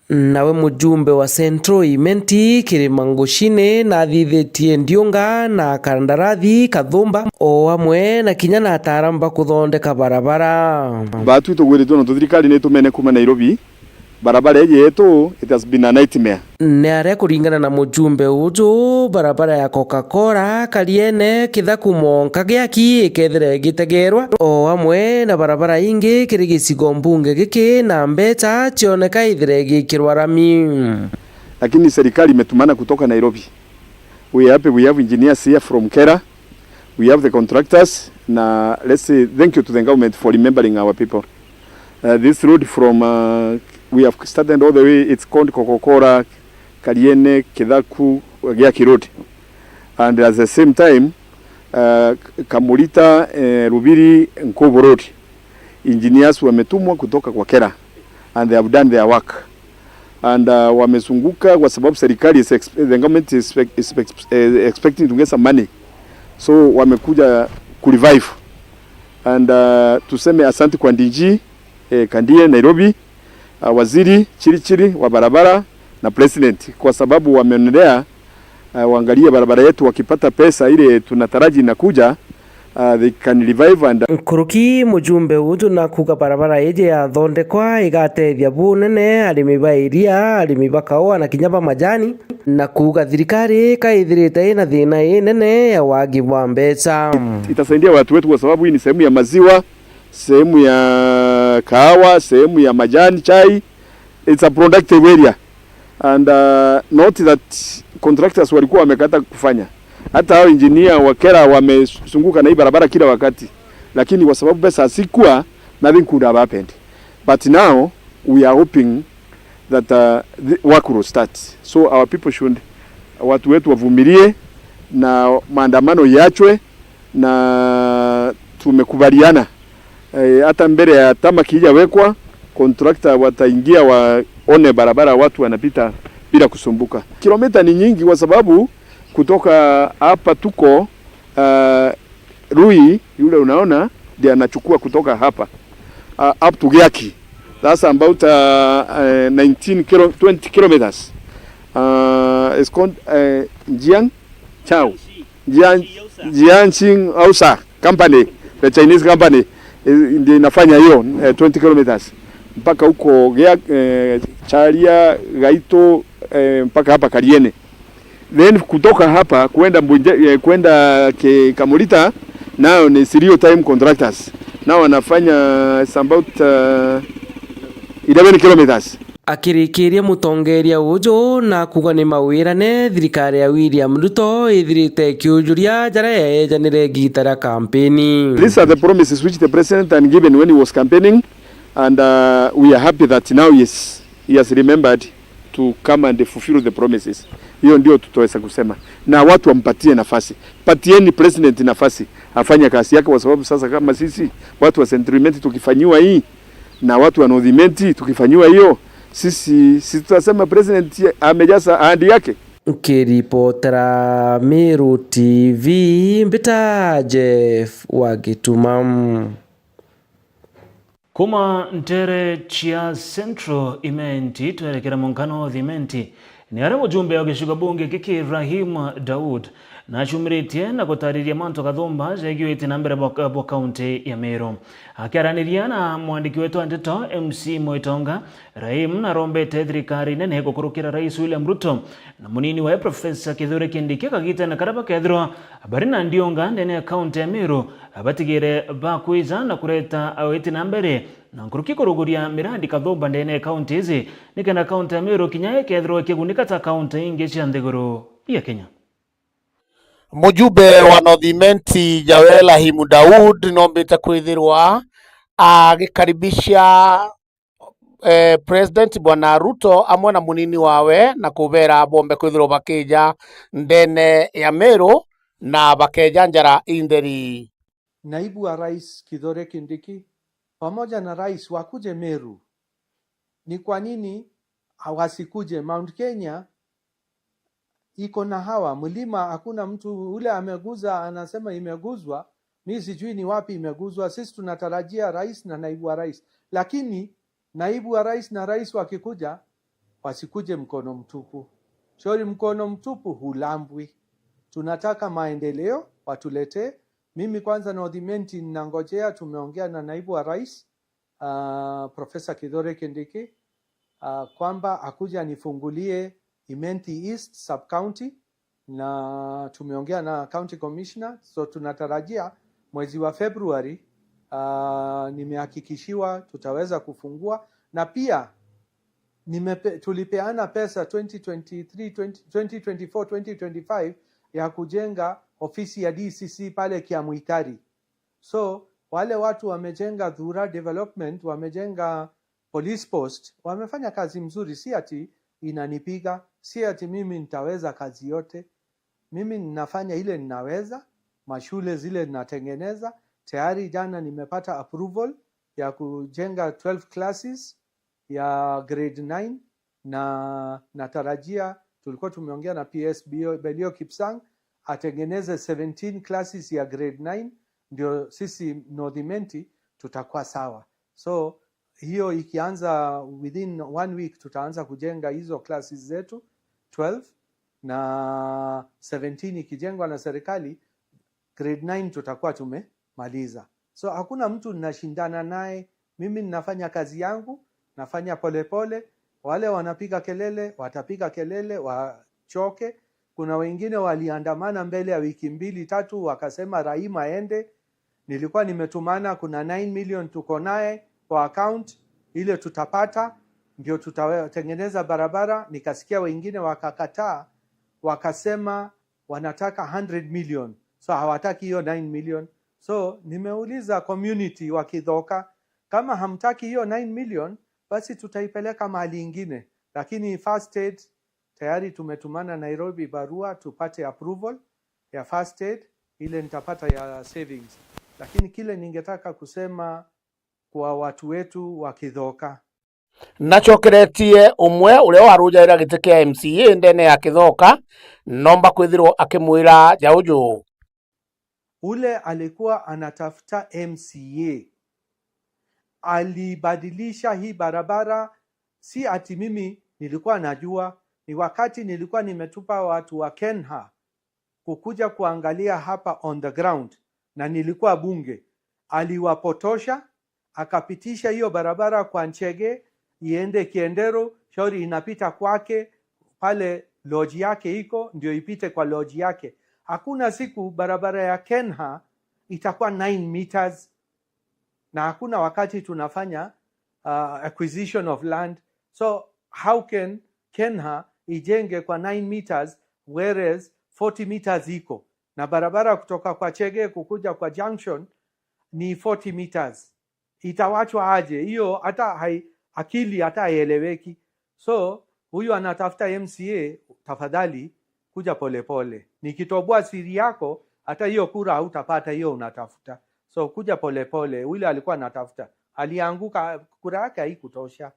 Nawe mujumbe wa Central Imenti Kirima Ngucine nathithitie ndiunga na kandarathi Kathumba o amwe na kinya na ataaramu ba kuthondeka barabara. Baatwi tugwiritwe nontu thirikari ni itumene kuuma Nairobi, barabara iji yetu, it has been a nightmare. Ni aria kuringana na mujumbe uju, barabara ya Coca-Cola, Kariene, Kithaku mwanka giaki ikethira igitegerwa, o amwe na barabara ingi kiri gicigo mbunge giki, na mbeca cioneka ithire igikirwa rami. Lakini serikali imetumana kutoka Nairobi. We are happy we have engineers here from Kera. We have the contractors, na let's say thank you to the government for remembering our people. Uh, this road from, uh, we have started all the way, it's called Coca-Cola, Kariene, Kithaku, Giaki Road. And at the same time, uh, Kamurita, uh, Rubiri, Nkubu Road. Engineers wametumwa kutoka kwa Kera and they have done their work. And, uh, wamezunguka kwa sababu serikali is exp-, the government is expect-, is expect-, eh, expecting to get some money. So wamekuja kurevive. And, uh, tuseme asante kwa D G, eh, Kandie Nairobi, uh, waziri Chirichiri wa barabara na president kwa sababu wameonelea, uh, waangalie barabara yetu, wakipata pesa ile tunataraji inakuja, uh, they can revive and Nkuruki mujumbe uju na kuuga barabara iji yathondekwa igatethia bunene arimi ba iria, arimi ba kaua na kinya ba majani, na kuuga thirikari kaithirite ina thina inene ya wagi bwa mbeca. Itasaidia watu wetu kwa sababu hii ni sehemu ya maziwa, sehemu ya kahawa, sehemu ya majani chai. It's a productive area. And, uh, not that contractors walikuwa wamekata kufanya. Hata hao engineer wa Kera wamezunguka na hii barabara kila wakati. Lakini kwa sababu pesa hazikuwa, nothing could have happened. But now, we are hoping that, uh, the work will start. So our people should, Watu wetu wavumilie na maandamano iachwe, na tumekubaliana, eh, hata mbele ya tarmac ijawekwa, contractor wataingia waone barabara, watu wanapita bila kusumbuka. Kilomita ni nyingi kwa sababu kutoka hapa tuko, ah, Rui, yule unaona, ndiye anachukua kutoka hapa, uh, up to Giaki. That's about, uh, uh, nineteen kilo, twenty kilometers. Uh, it's called, uh, Jiang Chao. Jiang, Jiangxing Ausa Company, the Chinese company, eh, ndio inafanya hiyo, eh, twenty kilometers. Mpaka huko Gia-, eh, Charia, Gaito, eh, mpaka hapa Kariene. Then kutoka hapa kwenda Mbunje-, eh, kwenda Ke-, Kamulita, nao ni serial time contractors. Nao wanafanya, it's about, uh, eleven kilometers. Akirikiria, mutongeria uju na kuuga ni mawirane, thirikari ya William Ruto ithirite ikiujuria jaria yeejanire igiita ria kampeni. These are the promises which the president had given when he was campaigning, and, uh, we are happy that now he is, he has remembered to come and fulfill the promises. Hiyo ndio tutaweza kusema. Na watu wampatie nafasi. Patieni president nafasi afanye kazi yake, kwa sababu sasa kama sisi watu wa Central Imenti tukifanyiwa hii na watu wa North Imenti tukifanyiwa hiyo, sisi si tutasema president amejaza ahadi yake? Nkiripotera Meru T V, mbita Jeff wa Gituma. Kuma ntere cia Central Imenti twerekera Munkano North Imenti, ni aria mujumbe wa gicigo bunge giki Rahim Daud nacumiritie na gutariria mantu kathumba jegiwe iti na mbere bwa, bwa kaunti ya Meru. Akiaraniria na mwandiki wetu wa ndeto M C Mwitonga, Rahim narombete thirikari nene gukurukira Rais William Ruto na munini wae Professor Kithure Kindiki kagitene karia bakethirwa bari na ndionga ndene ya kaunti ya Meru, batigire bakwija na kureta awiti na mbere na nkuruki kuruguria mirandi kathumba ndene ya kaunti iji, nikenda kaunti ya Meru kinya ikethirwa ikigunika ta kaunti ingi cia nthiguru ya Kenya. Mujumbe wa North Imenti Jawel Hahimu Daud nombite kwithirwa agikaribisha eh, President Bwana Ruto amwe na munini wawe na kubera bombe kwithirwa bakija ndene ya Meru na bakeja njara intheri. Naibu wa Rais Kithure Kindiki pamoja na rais wakuje Meru. Ni kwa nini wasikuje? Mount Kenya iko na hawa mlima, hakuna mtu ule ameguza anasema imeguzwa. Mi sijui ni wapi imeguzwa. Sisi tunatarajia rais na naibu wa rais, lakini naibu wa rais na rais wakikuja, wasikuje mkono mtupu. Shauri mkono mtupu hulambwi. Tunataka maendeleo watuletee. Mimi kwanza North Imenti ninangojea, tumeongea na naibu wa rais, ah, Professor Kithure Kindiki, ah, kwamba akuja anifungulie Imenti East sub county, na tumeongea na county commissioner, so tunatarajia mwezi wa February, ah, nimehakikishiwa tutaweza kufungua, na pia nimepe-, tulipeana pesa twenty twenty-three, twenty, twenty twenty-four, twenty twenty-five ya kujenga ofisi ya D C C pale Kiamwitari. So wale watu wamejenga Thura Development, wamejenga police post, wamefanya kazi mzuri, si ati inanipiga, si ati mimi nitaweza kazi yote. Mimi ninafanya ile ninaweza, mashule zile ninatengeneza. Tayari jana nimepata approval ya kujenga twelve classes ya grade nine, na natarajia, tulikuwa tumeongea na P S Belio Kipsang atengeneze seventeen classes ya grade nine, ndio sisi North Imenti tutakuwa sawa. So hiyo ikianza, within one week tutaanza kujenga hizo classes zetu twelve, na seventeen ikijengwa na serikali, grade nine tutakuwa tumemaliza. So hakuna mtu ninashindana naye, mimi ninafanya kazi yangu, nafanya polepole pole. Wale wanapiga kelele watapiga kelele wachoke. Kuna wengine waliandamana mbele ya wiki mbili tatu, wakasema Rahim aende. Nilikuwa nimetumana, kuna nine million tuko naye kwa account, ile tutapata ndio tutatengeneza barabara. Nikasikia wengine wakakataa, wakasema wanataka hundred million, so hawataki hiyo nine million. So nimeuliza community wa Kithoka, kama hamtaki hiyo nine million, basi tutaipeleka mahali ingine, lakini first aid Tayari tumetumana Nairobi barua tupate approval ya first aid, ile nitapata ya savings. Lakini kile ningetaka kusema kwa watu wetu wa Kithoka. Nacokeretie umwe uria warujaira giti kia M C A ndene ya Kithoka, nomba kwithirwa akimwira jauju. Ule alikuwa anatafuta M C A. Alibadilisha hii barabara, si ati mimi nilikuwa najua, ni wakati nilikuwa nimetupa watu wa KeNHA kukuja kuangalia hapa on the ground, na nilikuwa bunge. Aliwapotosha, akapitisha hiyo barabara kwa Nchege, iende Kiendero, shauri inapita kwake, pale lodge yake iko, ndio ipite kwa lodge yake. Hakuna siku barabara ya KeNHA itakuwa nine meters, na hakuna wakati tunafanya, uh, acquisition of land. So how can KeNHA ijenge kwa nine meters, whereas forty meters iko? Na barabara kutoka kwa Chege kukuja kwa junction ni forty meters. Itawachwa aje? Hiyo hata hai-, akili hata haieleweki. So huyu anatafuta M C A, tafadhali kuja polepole. Nikitoboa siri yako, hata hiyo kura hautapata hiyo unatafuta. So kuja polepole, ule alikuwa anatafuta, alianguka, kura yake haikutosha.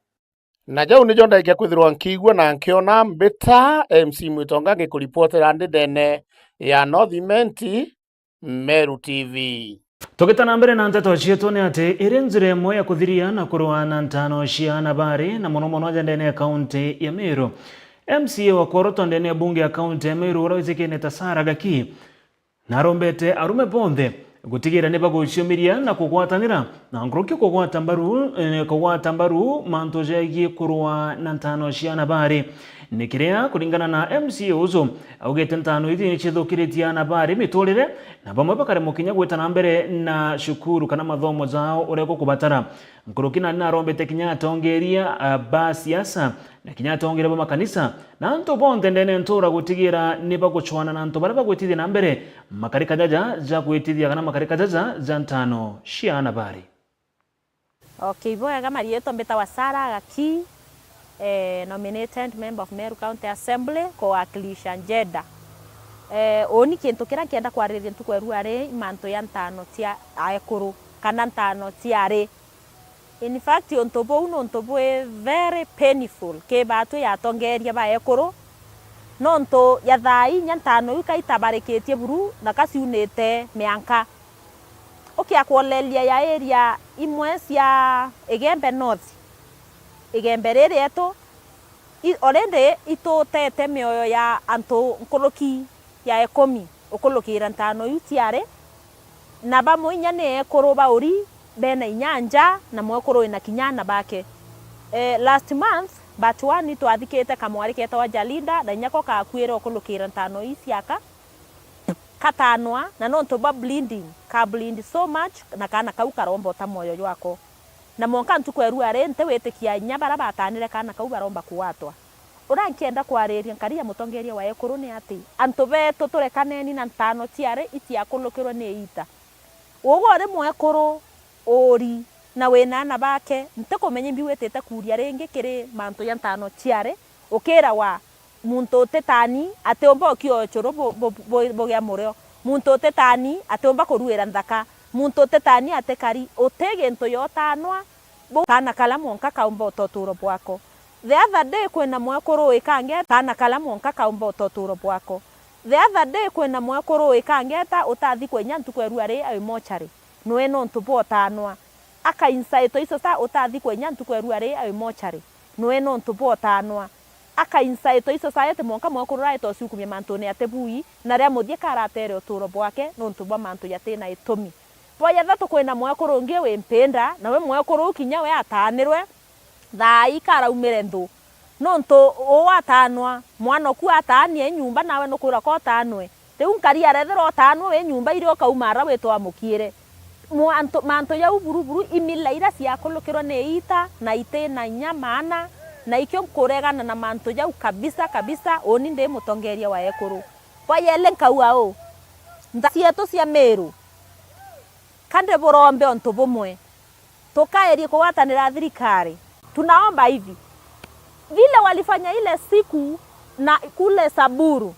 Na jau nijo ndaikia kwithirwa nkiigua na nkiona mbita M C Mwitonga ngikuripotera ndi ndene ya North Imenti, Meru T V. Tugita na mbere na nteto cietu ni ati iri njira imwe ya kuthiria na kurua na ntano cia aana baari, na mono mono aja ndene ya kaunti ya Meru. M C A wa kworotwa ndene ya bunge ya kaunti ya Meru uria witikene ta Sarah Gaki, narombete arume bonthe gutigira ni baguciumiria na kugwatanira na nkuruki kugwata mbaru, eh, kugwata mbaru mantu jegii kurua na ntano cia aana baari. Ni kiria, kuringana na M C A uju, augite ntano iji ni cithukiritie aana baari miturire, na bamwe bakaremwa kinya gwita na mbere na cukuru kana mathomo jao uria gukubatara. Nkuruki nandi narombete kinya atongeria, ah, ba siasa, na kinya atongeria ba makanisa, na antu bonthe ndene ntura gutigira ni bagucwana na antu baria bagwitithia na mbere makarika jaja ja gwitithia kana makarika jaja ja ntano cia aana baari. Okay, ibwega, marietwa mbitawa Sarah Gaki, eh, nominated member of Meru County Assembly kuwakilisha Njeda. Eh, uni kintu kiria nkienda kwariria ntuku ya rua ri mantu ya ntano cia aekuru kana ntano cia ari. In fact, untu buu ni untu bwi very painful ki baatwi ya atongeria ba ekuru, nontu ya thaa inya ntano iu ka itabarikitie buru na ka ciunite mianka. Ukia kwoleria ya area imwe cia Igembe North, Igembe ri rietu, i-, already itutete mioyo ya antu nkuruki ya ikumi ukurukira ntano iu ciari, na bamwe inya ni ekuru ba uri bena inya nja, na mwekuru wina kinya ana bake. Eh, last month, but one, itwathikite kamwari keetagwa Jalinda, na inya ko kakuire ukurukira ntano ii ciaka, katanwa, na nontu bwa bleeding, ka bleed so much, na kaana kau karomba uta mwoyo jwako. Na mwanka ntuku ya rua ri, nti witikia inya baria batanire kaana kau baromba kugwatwa. Uria nkienda kwariria nkari ya mutongeria wa ekuru ni ati, antu beetu turekaneni na ntano ciari itiakurukirwe ni iita. Ugwe uri mwekuru, uri na wina ana bake, ntikumenya imbi witite kuuria ringi kiri mantu ja ntano ciari, ukiragwa, muntu utitani atiumba ukia ucuru bu-, bu-, bu-, bugia murio. Muntu utitani atiumba kuruira nthaka. Muntu utitani atikari. Uti gintu yotanwa, bu-, kaana karia mwonka kaumba uta uturo bwako. The other day kwina mwekuru ikangeta, kaana karia mwonka kaumba uta uturo bwako. The other day kwina mwekuru ikangeta utathikwa inya ntuku ya rua ri awi mochari. Nwe nontu bwotanwa. Akainsaitwa icio sa utathikwa inya ntuku ya rua ri awi mochari. Nwe nontu bwotanwa. Akainsaitwa icio sa iti mwonka mwekuru raita uciukumia mantune atibui, na ria muthia karatere uturo bwake nontu bwa mantu jatina itumi. Bwa jatha tukwina mwekuru ungi wi mpinda, nawe mwekuru uu kinya we atanirwe, thaa ii karaumire nthu. Nontu uu atanwa, mwana oku ataania i nyumba, nawe nukwirwa ka utanwe. Riu nkari arethirwa utanwe wi nyumba, iria ukauma ara witwa amukiire. Mwantu, mantu jau buru buru, imila iria ciakulukirwa ni iita, na itina inya maana, na ikio nkuregana na mantu jau kabisa kabisa, uni ndi mutongeria wa ekuru. Bwa yele nkauga uu, ntha cietu cia Miru, ka ndi burombe untu bumwe. Tukaerie kugwatanira thirikari. Tunaomba hivi. Vile walifanya ile siku na kule Samburu.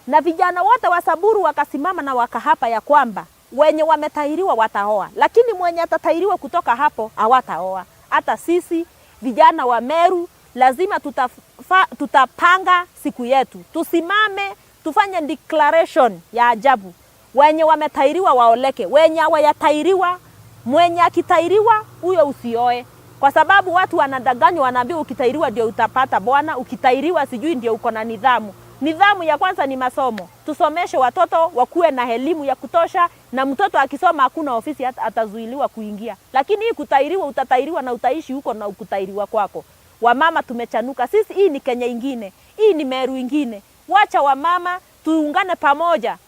Na vijana wote wa Samburu wakasimama na wakahapa ya kwamba wenye wametahiriwa wataoa, lakini mwenye atatahiriwa kutoka hapo hawataoa. Hata sisi vijana wa Meru lazima tutafa-, tutapanga siku yetu, tusimame, tufanye declaration ya ajabu. Wenye wametahiriwa waoleke, wenye hawajatahiriwa, mwenye akitahiriwa, huyo usioe. Kwa sababu watu wanadanganywa, wanaambiwa ukitahiriwa ndio utapata bwana, ukitahiriwa sijui ndio uko na nidhamu. Nidhamu ya kwanza ni masomo. Tusomeshe watoto wakuwe na elimu ya kutosha, na mtoto akisoma hakuna ofisi at-, atazuiliwa kuingia. Lakini hii kutahiriwa, utatahiriwa na utaishi huko na ukutahiriwa kwako. Wamama tumechanuka. Sisi, hii ni Kenya ingine. Hii ni Meru ingine. Wacha wamama tuungane pamoja.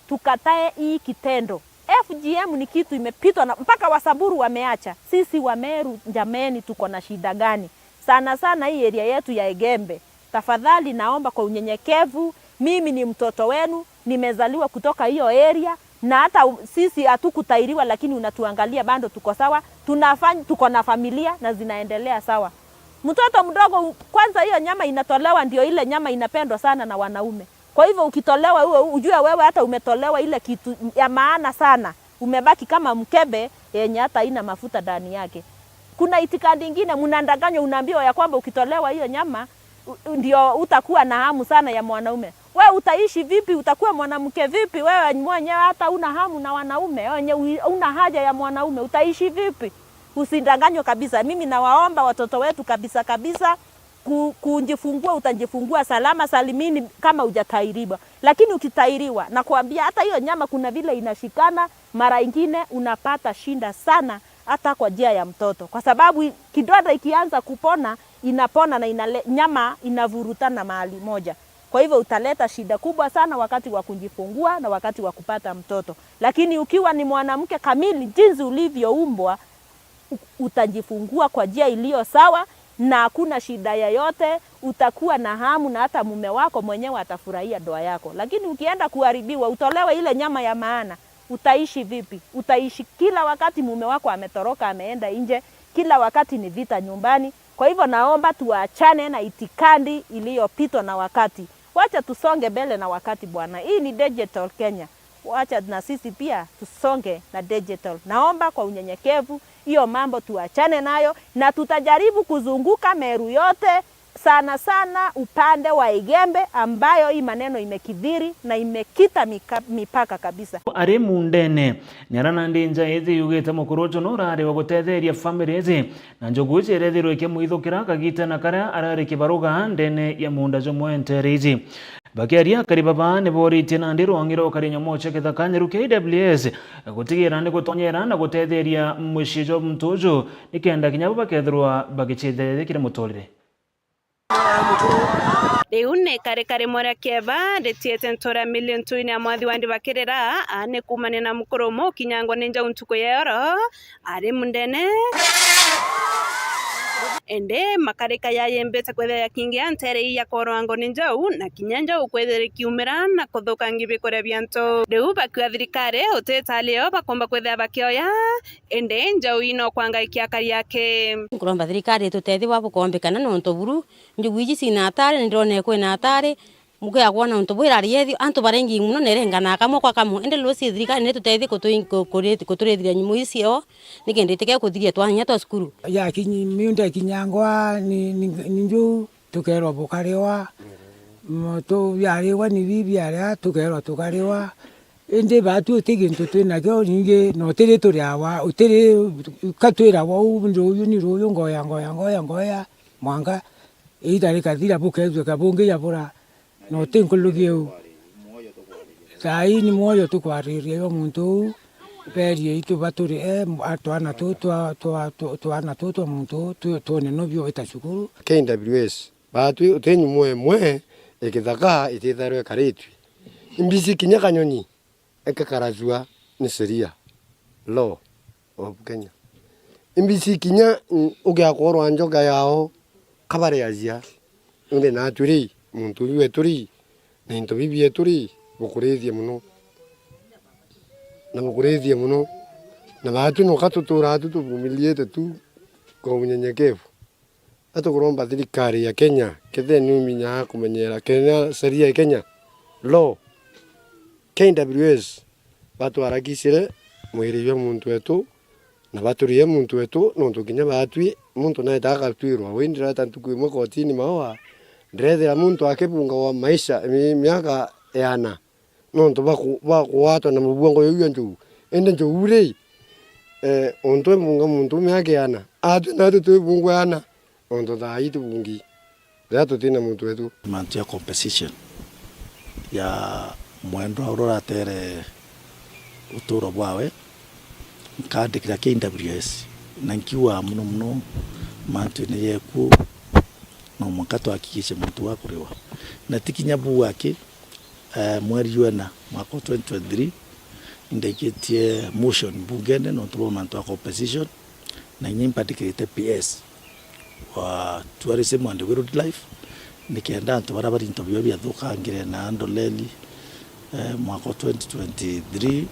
Tukatae hii kitendo. F G M ni kitu imepitwa na mpaka Wasamburu wameacha. Sisi Wameru jameni, tuko na shida gani? Sana sana hii area yetu ya Igembe. Tafadhali naomba kwa unyenyekevu, mimi ni mtoto wenu, nimezaliwa kutoka hiyo area, na hata u-, sisi hatukutahiriwa, lakini unatuangalia bado tuko sawa, tunafanya, tuko na familia na zinaendelea sawa. Mtoto mdogo u-, kwanza hiyo nyama inatolewa ndio ile nyama inapendwa sana na wanaume. Kwa hivyo ukitolewa huo, ujue wewe hata umetolewa ile kitu ya maana sana. Umebaki kama mkebe yenye hata haina mafuta ndani yake. Kuna itikadi ingine, mnadanganywa, unaambiwa ya kwamba ukitolewa hiyo nyama, u-, u-, ndio utakuwa na hamu sana ya mwanaume. We utaishi vipi? Utakuwa mwanamke vipi? Wewe mwenyewe hata una hamu na wanaume, wenye u-, una haja ya mwanaume, utaishi vipi? Usidanganywe kabisa. Mimi nawaomba watoto wetu kabisa kabisa, ku-, kujifungua, utajifungua salama salimini kama hujatahiriwa. Lakini ukitahiriwa, nakwambia hata hiyo nyama kuna vile inashikana, mara ingine unapata shinda sana hata kwa njia ya mtoto. Kwa sababu i-, kidonda ikianza kupona, inapona na inale-, nyama inavurutana mahali moja. Kwa hivyo utaleta shida kubwa sana wakati wa kujifungua na wakati wa kupata mtoto. Lakini ukiwa ni mwanamke kamili, jinsi ulivyoumbwa, u-, utajifungua kwa njia iliyo sawa na hakuna shida yoyote, utakuwa na hamu na hata mume wako mwenyewe atafurahia ndoa yako. Lakini ukienda kuharibiwa, utolewe ile nyama ya maana, utaishi vipi? Utaishi kila wakati mume wako ametoroka, ameenda nje, kila wakati ni vita nyumbani. Kwa hivyo naomba tuachane na itikadi iliyopitwa na wakati. Wacha tusonge mbele na wakati bwana. Hii ni digital Kenya. Wacha na sisi pia tusonge na digital. Naomba kwa unyenyekevu, hiyo mambo tuachane nayo, na tutajaribu kuzunguka Meru yote, sana sana upande wa Igembe, ambayo hii maneno imekithiri na imekita mika-, mipaka kabisa. Ari mundene, ni ara nandi nja iji yugite mukuru uju nurari wa gutetheria family iji, na njogu iji irethirwe ikimwithukira kagita na karia arari kibaruga ndene ya munda jumwe ntere iji. Bakiaria, akari baba ni booritie nandi rwangi rwa ukari nyomo cia kithaka nyeru K W S gutigira ni gutonyera na gutetheria mucii jwa muntu uju, nikenda kinya bo bakethirwa bagicithethia kiri muturire. Riu ni karikari moria kieba ritiete ntura milioni tuine ya mwathi wa ndi bakirira, a ni kuumania na mukuru umu ukinyangwa ni njau ntuku ya oro, ari mundene. Indi makarika yayimbite kwithira yakingia ntere ii ya kworwa ngoni njau, na kinya njau kwithira ikiumira na kuthukangia bikuria bia antu. Riu bakiuga thirikari utitali o bakomba kwithira bakioya, indi njau ii no kwanga ikiakari aki. Nkuromba thirikari itutethie bwa bukombikana nontu buru njugu iji cina atari, ni ndona kwina atari, Mukeya kwona untu bwirari yethio, antu barengi muno nerengana kamwe kwa kamwe, indi Lucy thirikari nitutethie kutui-, ku-, kuri-, kuturithiria nyumu icio, nikenda itike kuthiria twanya twa cukuru. Ya kinyi-, miunda ikinyangwa ni, ni, ni njuu, tukerwa bukariwa, mm, tu-, biariwa ni bibi aria, tukerwa tukariwa. Indi baatu uti gintu twinakio, ningi na utiri turiawa, utiri ka twirawa uu, ruuyu ni ruuyu, ngoya, ngoya, ngoya, ngoya, mwanka iita rikathira, bukethua kabungi yabura. Na uti nkuruki iu. Thaa ii ni mwoyo tukwariria jwa muntu uu, beerie itu baturi, e, a, twana tuu twa, twa, twa, twana tuu twa muntu uu, tu-, twone no biu ita cukuru. K W S, baatwi uti nyumo imwe ikithaka ititharwe ikaritwi. Imbisi kinya kanyonyi ikakaracua ni sheria, law of Kenya. Imbisi kinya, mm, ugiakorwa njoga yao, kabariacia. Indi naatwi ri, muntu uyu wetu ri, na into bibi bietu ri, bukurithie muno. Na bukurithie muno. Na baatwi noka tuturaa tu tuvumiliite tu kwa unyenyekevu. Atukuromba thirikari ya Kenya, kethira ni uminya kumenyera Kenya, sheria ya Kenya, law, K W S, batwarakicire mwiri jwa muntu wetu, na baturie muntu wetu, nontu kinya batwi, muntu naeta agatwirwa. Wi ndireta ntuku imwe kotini maua, ndirethira muntu akibungagwa maisha, mi-, miaka ya ana, nontu baku-, bakugwatwa na mubwongo juu jwa njogu. Indi njogu ri, eh, untu ibunga muntu miaka ya ana, atwi natwi twibungwa ya ana, nontu thaa ii tubungi. Riria tutina muntu wetu. Mantu ya compensation ya mwendwa uria uratere uturo bwawe, nkandikira K W S, na nkiuga mono mono mantu-ini jeku, no mwanka twahakikishe muntu wa kuriwa. Na ti kinya buu aki, eh, mweri jwa ina mwaka wa twenty twenty-three, indaikitie motion mbungene nontu bwa mantu ya compensation, na inya imbandikirite P S wa Tourism and Wildlife, nikenda antu baria bari into biao biathukangire na ndoleli, eh, mwaka wa twenty twenty-three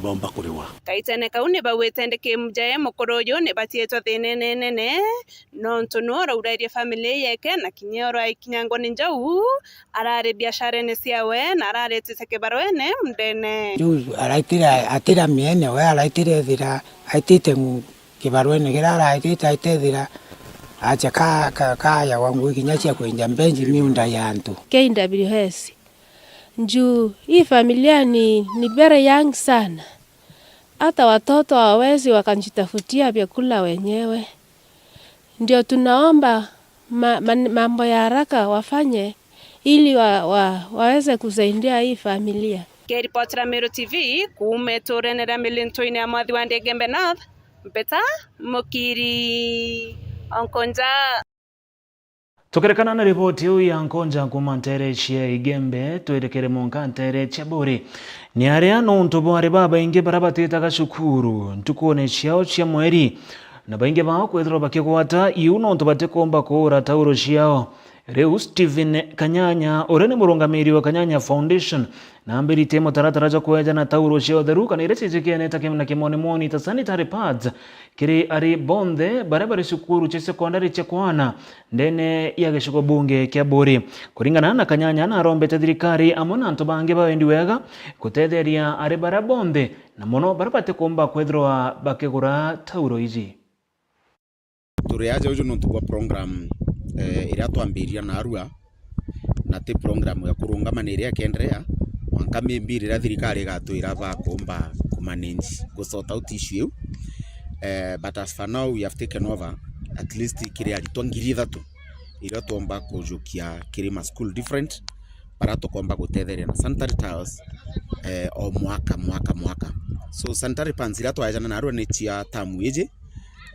boomba kuriwa. Kaitene kau ni bauite ndi kimujae mukuru uyu ni batiitwe thiinene nene, nontu niwe uraurerie family yeke na kinya uraikinyangwa ni njau, arari biasharene ciawe na araretite kibarwene mundene. Ju araitire atira miene, we araitire ethira aitite ng'u kibarwene kiria araitite, aitethira acha ka, ka, kayagwa ngui kinya cia kwenja mbenji miunda ya antu. K W S. Juu hii familia ni, ni very young sana. Hata watoto hawawezi wakajitafutia vyakula wenyewe. Ndio tunaomba ma-, man-, mambo ya haraka wafanye ili wa-, wa-, waweze kusaidia hii familia. Nkiripotera Meru T V kuuma iturene ria Milinto-ini ya Mwathi wa Ndigembe North, Mpeta Mukiri, Onkonja. Tukirekana na riboti iu ya Nkonja kuuma nteere cia Igembe, twerekere mwanka nteere cia Buri. Ni aria nontu bwa ari babaingi baria batitaga cukuru ntukune ciao cia mweri, na baingi bao kwithirwa bakigwata iu nontu batikumba kuura tauro ciao. Riu Stephen Kanyanya, uria ni murungamiri wa Kanyanya Foundation, na ambiritie mutaratara jwa kweja na tauro cia utheru kana iria cijikiene ta kim-, na kimonimoni ta sanitary pads kiri ari bonthe baria bari cukuru cia sekondari cia kwana ndene ya gicigo bunge kia Buri. Kuringana na Kanyanya, narombete thirikari amwe na antu bangi ba wendi wega gutetheria ari baria bonthe, na mono baria batikumba kwithirwa bakigura tauro iji. Turi aja uju nontu bwa program, eh, iria twambiriria narua, na ti program ya kurungama, ni iria ikenderea mwanka maybe riria thirikari igatwira bakumba ku manage, gu sort out issue iu. Eh, but as for now, we have taken over at least kiri aritwa ngiri ithatu iria twomba kujukia kiri ma school different, baria tukomba gutetheria na sanitary towels, eh, o mwaka, mwaka, mwaka. So sanitary pads iria twajana narua ni cia term iji,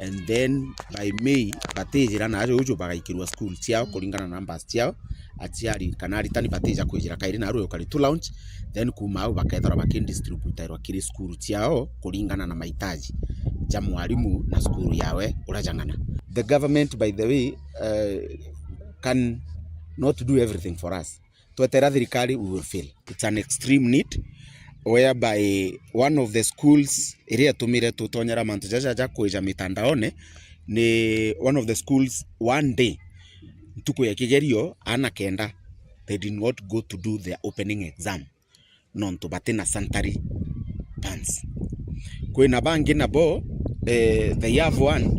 and then by May batijira na aja uju bagaikirua school ciao kuringana na numbers ciao, aciari kana aritani batija kwijira kairi narua ukari tu launch, then kuma au bakethirwa bakidistributirwa kiri school ciao kuringana na mahitaji ja mwarimu na school yawe uria jang'ana. The government, by the way, uh, can not do everything for us. Twetera thirikari, we will fail. It's an extreme need whereby one of the schools iria itumire tutonyera mantu jaja ja kwija mitandaone ni one of the schools, one day, ntuku ya kigerio, ana kenda, they did not go to do their opening exam nontu batina sanitary pads. Kwina bangi nabo, eh, they have one,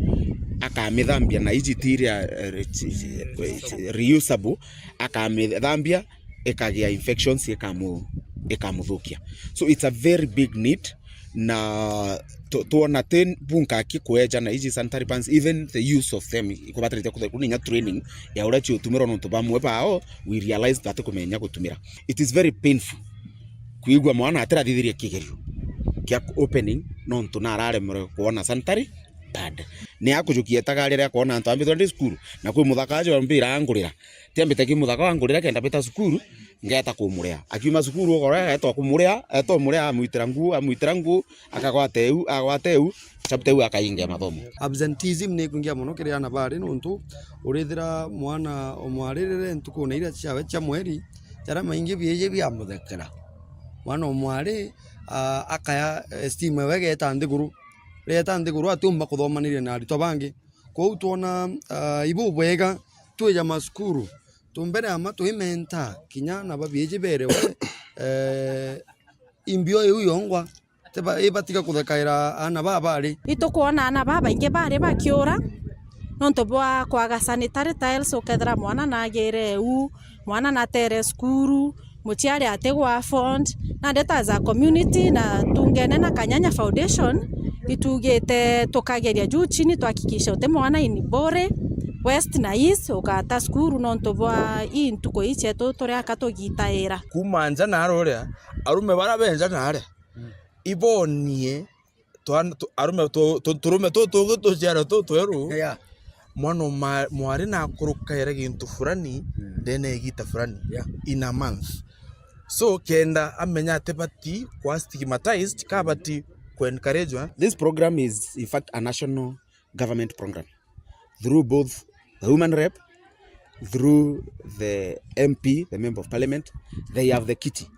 akamithambia na iji ti iria, eh, reusable, akamithambia, ikagia infections, ikamu-, ikamuthukia. So it's a very big need, na tu-, twona ti bunka aki kweja na iji sanitary pads, even the use of them ikubatarite kuthekwa, ni inya training ya uria ciutumirwa nontu bamwe bao we realize batikumenya gutumira. It is very painful kwigua mwana atirathithirie kigerio kia opening nontu nararemere kwona sanitary pad. Ni akujukia etaga riria akwona antu ambitwe ndi cukuru, na kwi muthaka aja mpira angurira. Tiambite ki muthaka wangurira kenda mbita cukuru, ngeta kumuria. Akiuma cukuru ugoro, etwa kumuria, etwa umuria, amwitira nguu, amwitira nguu, akagwata iu, agwata iu, chapter iu akaingia mathomo. Absenteeism ni ikwingia mono kiri ana bari, nontu urithira mwana omwaririre ntukune iria ciawe cia mweri, jaria maingi biiji biamuthekera. Mwana omwari, ah, akaya esteem ewe igeta nthiguru. Rieta nthiguru atiumba kuthomaniria na aritwa bangi. Kwou twona, ah, ibubwega twija masukuru, tumbere ama twimenta kinya na babiiji berewe, eh, imbio iu yongwa, tiba-, ibatiga kuthekaira aana baa bari. Itukwona aana babaingi bari bakiura nontu bwa kwaga sanitary tiles, ukethira mwana nagire u, mwana natere cukuru, muciari atigwa afford. Nandi ta as a community na tungene na Kanyanya Foundation, itugite tukageria juu chini twahakikisha uti mwana in Buri West na East ugata cukuru nontu bwa ii ntuku ii cietu turi aka tugitaira. Kuuma nja naara uria, arume bara be nja naara, ibonie twan-, tu-, arume tu-, tu-, turume tutungi tuciarwe tutweru, yeah, mwana mwa-, mwari nakurukaira gintu fulani, mm, ndene ya igita fulani, yeah, in a month. So, kenda amenya atibati kwa stigmatized, kabati ku encourage. This program is, in fact, a national government program through both the woman rep, through the M P, the member of parliament, they have the kiti.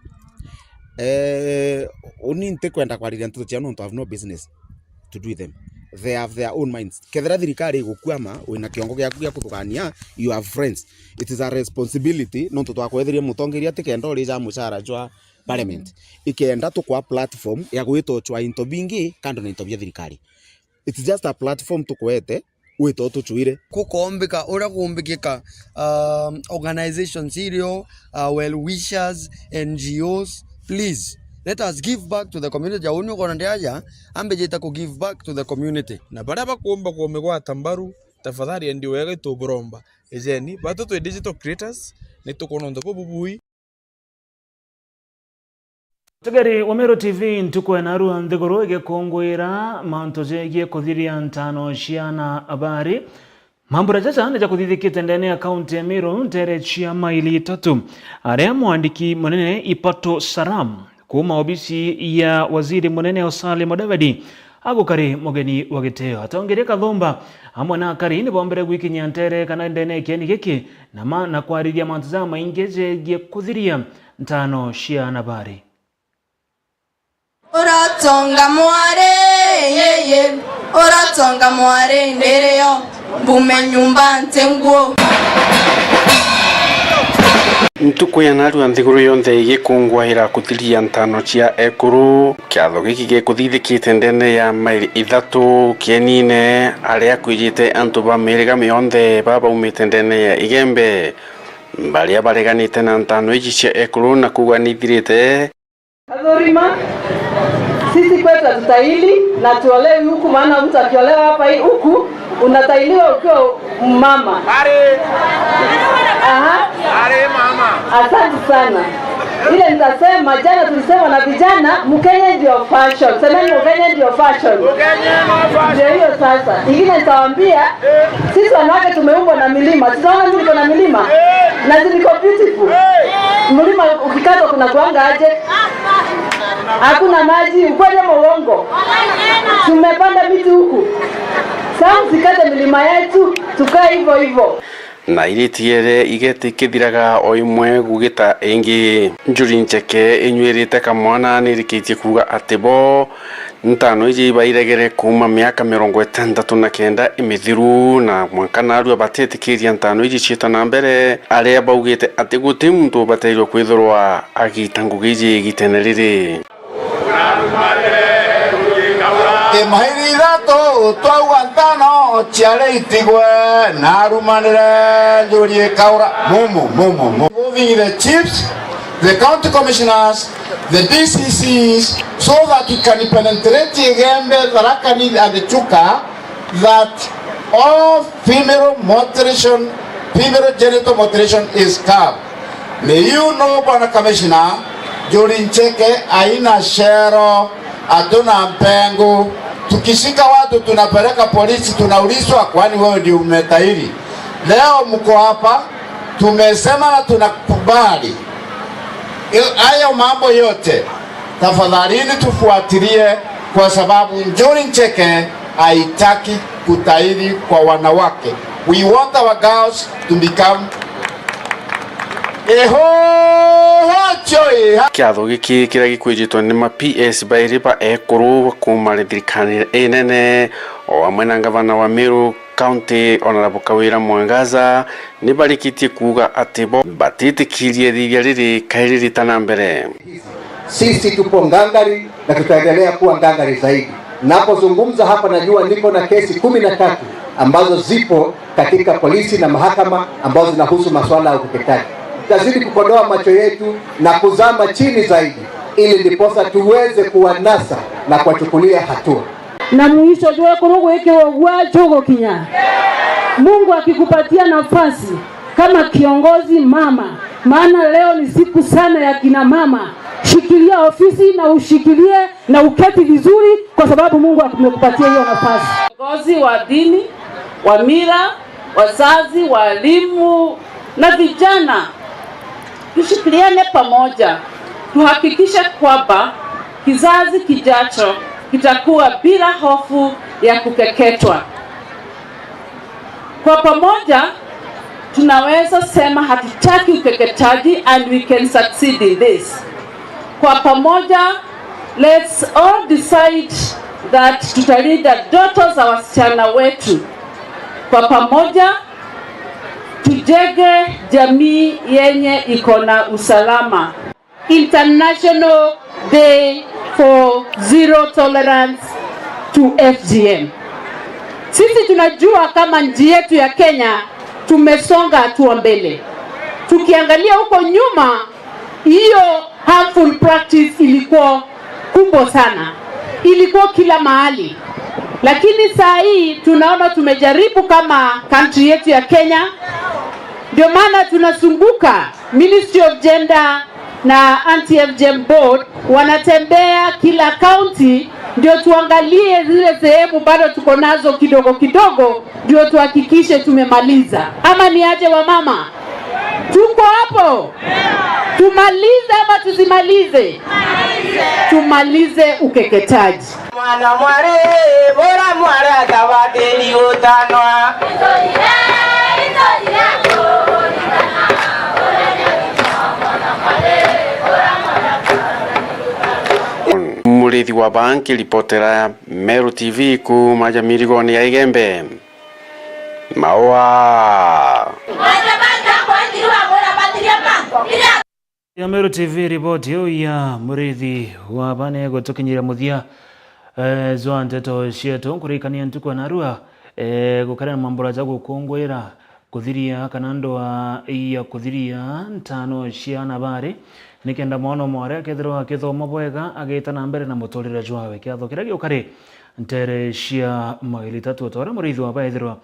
Eh, uni ntikwenda kwariria nteto ciao nontu I have no business to do with them. They have their own minds. Kethira thirikari igukwama, wina kiongo giaku gia kuthugania, you have friends. It is a responsibility nontu twakwethirie mutongeria tikenda urija mucara jwa parliament. Ikenda tukwa platform ya gwita uchwa into bingi kando na into bia thirikari. It's just a platform tukwete, wite utuchwire. Kukombika uria kumbikika, um, organizations irio, uh, well wishers, N G Os, please, let us give back to the community. Jauni ukona ndi aja, ambijite ku give back to the community. Na baria bakumba kumigwata mbaru, tafadhali endi wega ituburomba. Ejeni, batu twi digital creators, nitukwona untu bububui. Mutegeri wa Meru T V, ntuku ya narua nthiguru igikunguira mantu jegie kuthiria ntano cia ana abari. Mambura jaja ni jakuthithikite ndene ya kaunti ya Meru, ntere cia maili itatu, aria mwandiki munene Ipato Saram kuuma obisi ya waziri munene Musalia Mudavadi agukari mugeni wa gitio. Atongeria Kathumba amwe na akari ni bombere gwikinyia ntere kana ndene ya kieni giki na ma-, na kwarithia mantu jamaingi jegie kuthiria ntano cia ana abari. Uratonga mwari, yeye, uratonga mwari, ndirio, mbume nyumba nti nguo. Ntuku ya narua nthiguru yonthe igikungwaira kuthiria ntano cia ekuru, kiatho giki gikuthithikite ndene ya maili ithatu kienine, aria kwijite antu ba miriga mionthe babaumite ndene ya Igembe, baria bareganite na ntano iji cia ekuru na kuuga ni ithirite. Athurima, sisi kwetu hatutahili na tuolewi huku, maana mtu akiolewa hapa hii huku, unatahiliwa ukiwa mama. Ari. Aha. Ari mama. Asante sana. Ile nitasema, jana tulisema na vijana, Mkenya ndio fashion. Semeni, Mkenya ndio fashion. Mkenya ndio fashion. Ndio hiyo sasa. Ingine nitawaambia, sisi wanawake tumeumbwa na milima. Tunaona mimi niko na milima. Na zi niko beautiful. Mlima ukikatwa kuna kuanga aje? Hakuna maji, ukweli ama uongo? Tumepanda miti huku. Sasa msikate milima yetu, tukae hivyo hivyo. Na iriti ere igeti kithiraga o imwe gugita ingi. Njuri Ncheke inyuirite kamwana nirikitie kuuga ati bo ntano iji ibairegere kuuma miaka mirongo itantatu na kenda imithiru, na mwanka narua batitikiria ntano iji ciita na mbere, aria baugite ati guti muntu ubatairwe kwithirwa agita ngugi iji igitene riri. Imairi ithatu twauga ntano ciari itigwe, narumanire njuri ikaura. Mumu, mumu, mumu. Moving the chiefs, the county commissioners, the D C Cs, so that we can penetrate Igembe, Tharaka Nithi and Chuka, that all female mutilation, female genital mutilation is curbed. May you know, Bwana Commissioner, Njuri Ncheke haina shero, hatuna mpengo. Tukishika watu tunapeleka polisi, tunaulizwa, "Kwani wewe ndio umetahiri?" Leo mko hapa, tumesema na tunakubali. Hayo mambo yote, tafadhalini tufuatilie, kwa sababu Njuri Ncheke haitaki kutahiri kwa wanawake. We want our girls to become ehoho choi. Kiatho giki kiria gikwijitwe ni ma P S bairi ba ekuru kuuma thirikari inene, o amwe na ngavana wa Meru, County Honorable Kawira Mwangaza ni barikitie kuuga ati bo batitikirie ithithia riri kairi ritana mbere. Sisi tupo ngangari na tutaendelea kuwa ngangari zaidi. Napozungumza hapa, najua niko na kesi kumi na tatu ambazo zipo katika polisi na mahakama ambazo zinahusu masuala ya ukeketaji. Tutazidi kukodoa macho yetu na kuzama chini zaidi, ili ndiposa tuweze kuwanasa na kuwachukulia hatua. Na mwisho jwekuru gwikirwa gwa jugukinya. Mungu akikupatia nafasi kama kiongozi mama, maana leo ni siku sana ya kina mama, shikilia ofisi na ushikilie na uketi vizuri, kwa sababu Mungu amekupatia hiyo nafasi. Viongozi wa dini, wa mila, wazazi, walimu na vijana, tushikiliane pamoja, tuhakikishe kwamba kizazi kijacho kitakuwa bila hofu ya kukeketwa. Kwa pamoja, tunaweza sema hatutaki ukeketaji, and we can succeed in this. Kwa pamoja, let's all decide that tutalinda ndoto za wasichana wetu. Kwa pamoja, tujenge jamii yenye iko na usalama. International Day for Zero Tolerance to F G M. Sisi tunajua kama nchi yetu ya Kenya tumesonga hatua mbele. Tukiangalia huko nyuma, hiyo harmful practice ilikuwa kubwa sana, ilikuwa kila mahali, lakini saa hii tunaona tumejaribu kama country yetu ya Kenya. Ndio maana tunazunguka, Ministry of Gender na Anti F G M Board wanatembea kila county, ndio tuangalie zile sehemu bado tuko nazo kidogo kidogo, ndio tuhakikishe tumemaliza. Ama ni aje, wamama? Tuko hapo? Tumalize ama tusimalize? Tumalize ukeketaji. Mwana mwari, bora mwari atabatiri utanwa. Murithi wa Banki, ripotera Meru T V kuuma Jamirigoni ya Igembe. Maua. Ya Meru T V, riboti iu ya Murithi wa Banki gutukinyira muthia, eh, jwa nteto cietu. Nkuririkania ntuku ya narua, eh, gukari na mambura ja gukunguira kuthiria kana ndwaa ya kuthiria ntano cia nabari, nikenda mwana o mwari akethirwa akithoma bwega, agita na mbere na muturire jwawe. Kiatho kiria giukari ntere cia maili tatu, o ta uria Murithi wa Banki ethirwa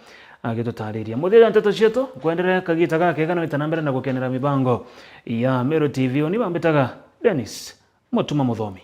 agitutariria. Muthia jwa nteto cietu, nkwenderea kagita gakega na wita na mbere na gukenera mibango ya Meru T V. Uni bambitaga Dennis Mutuma Muthomi.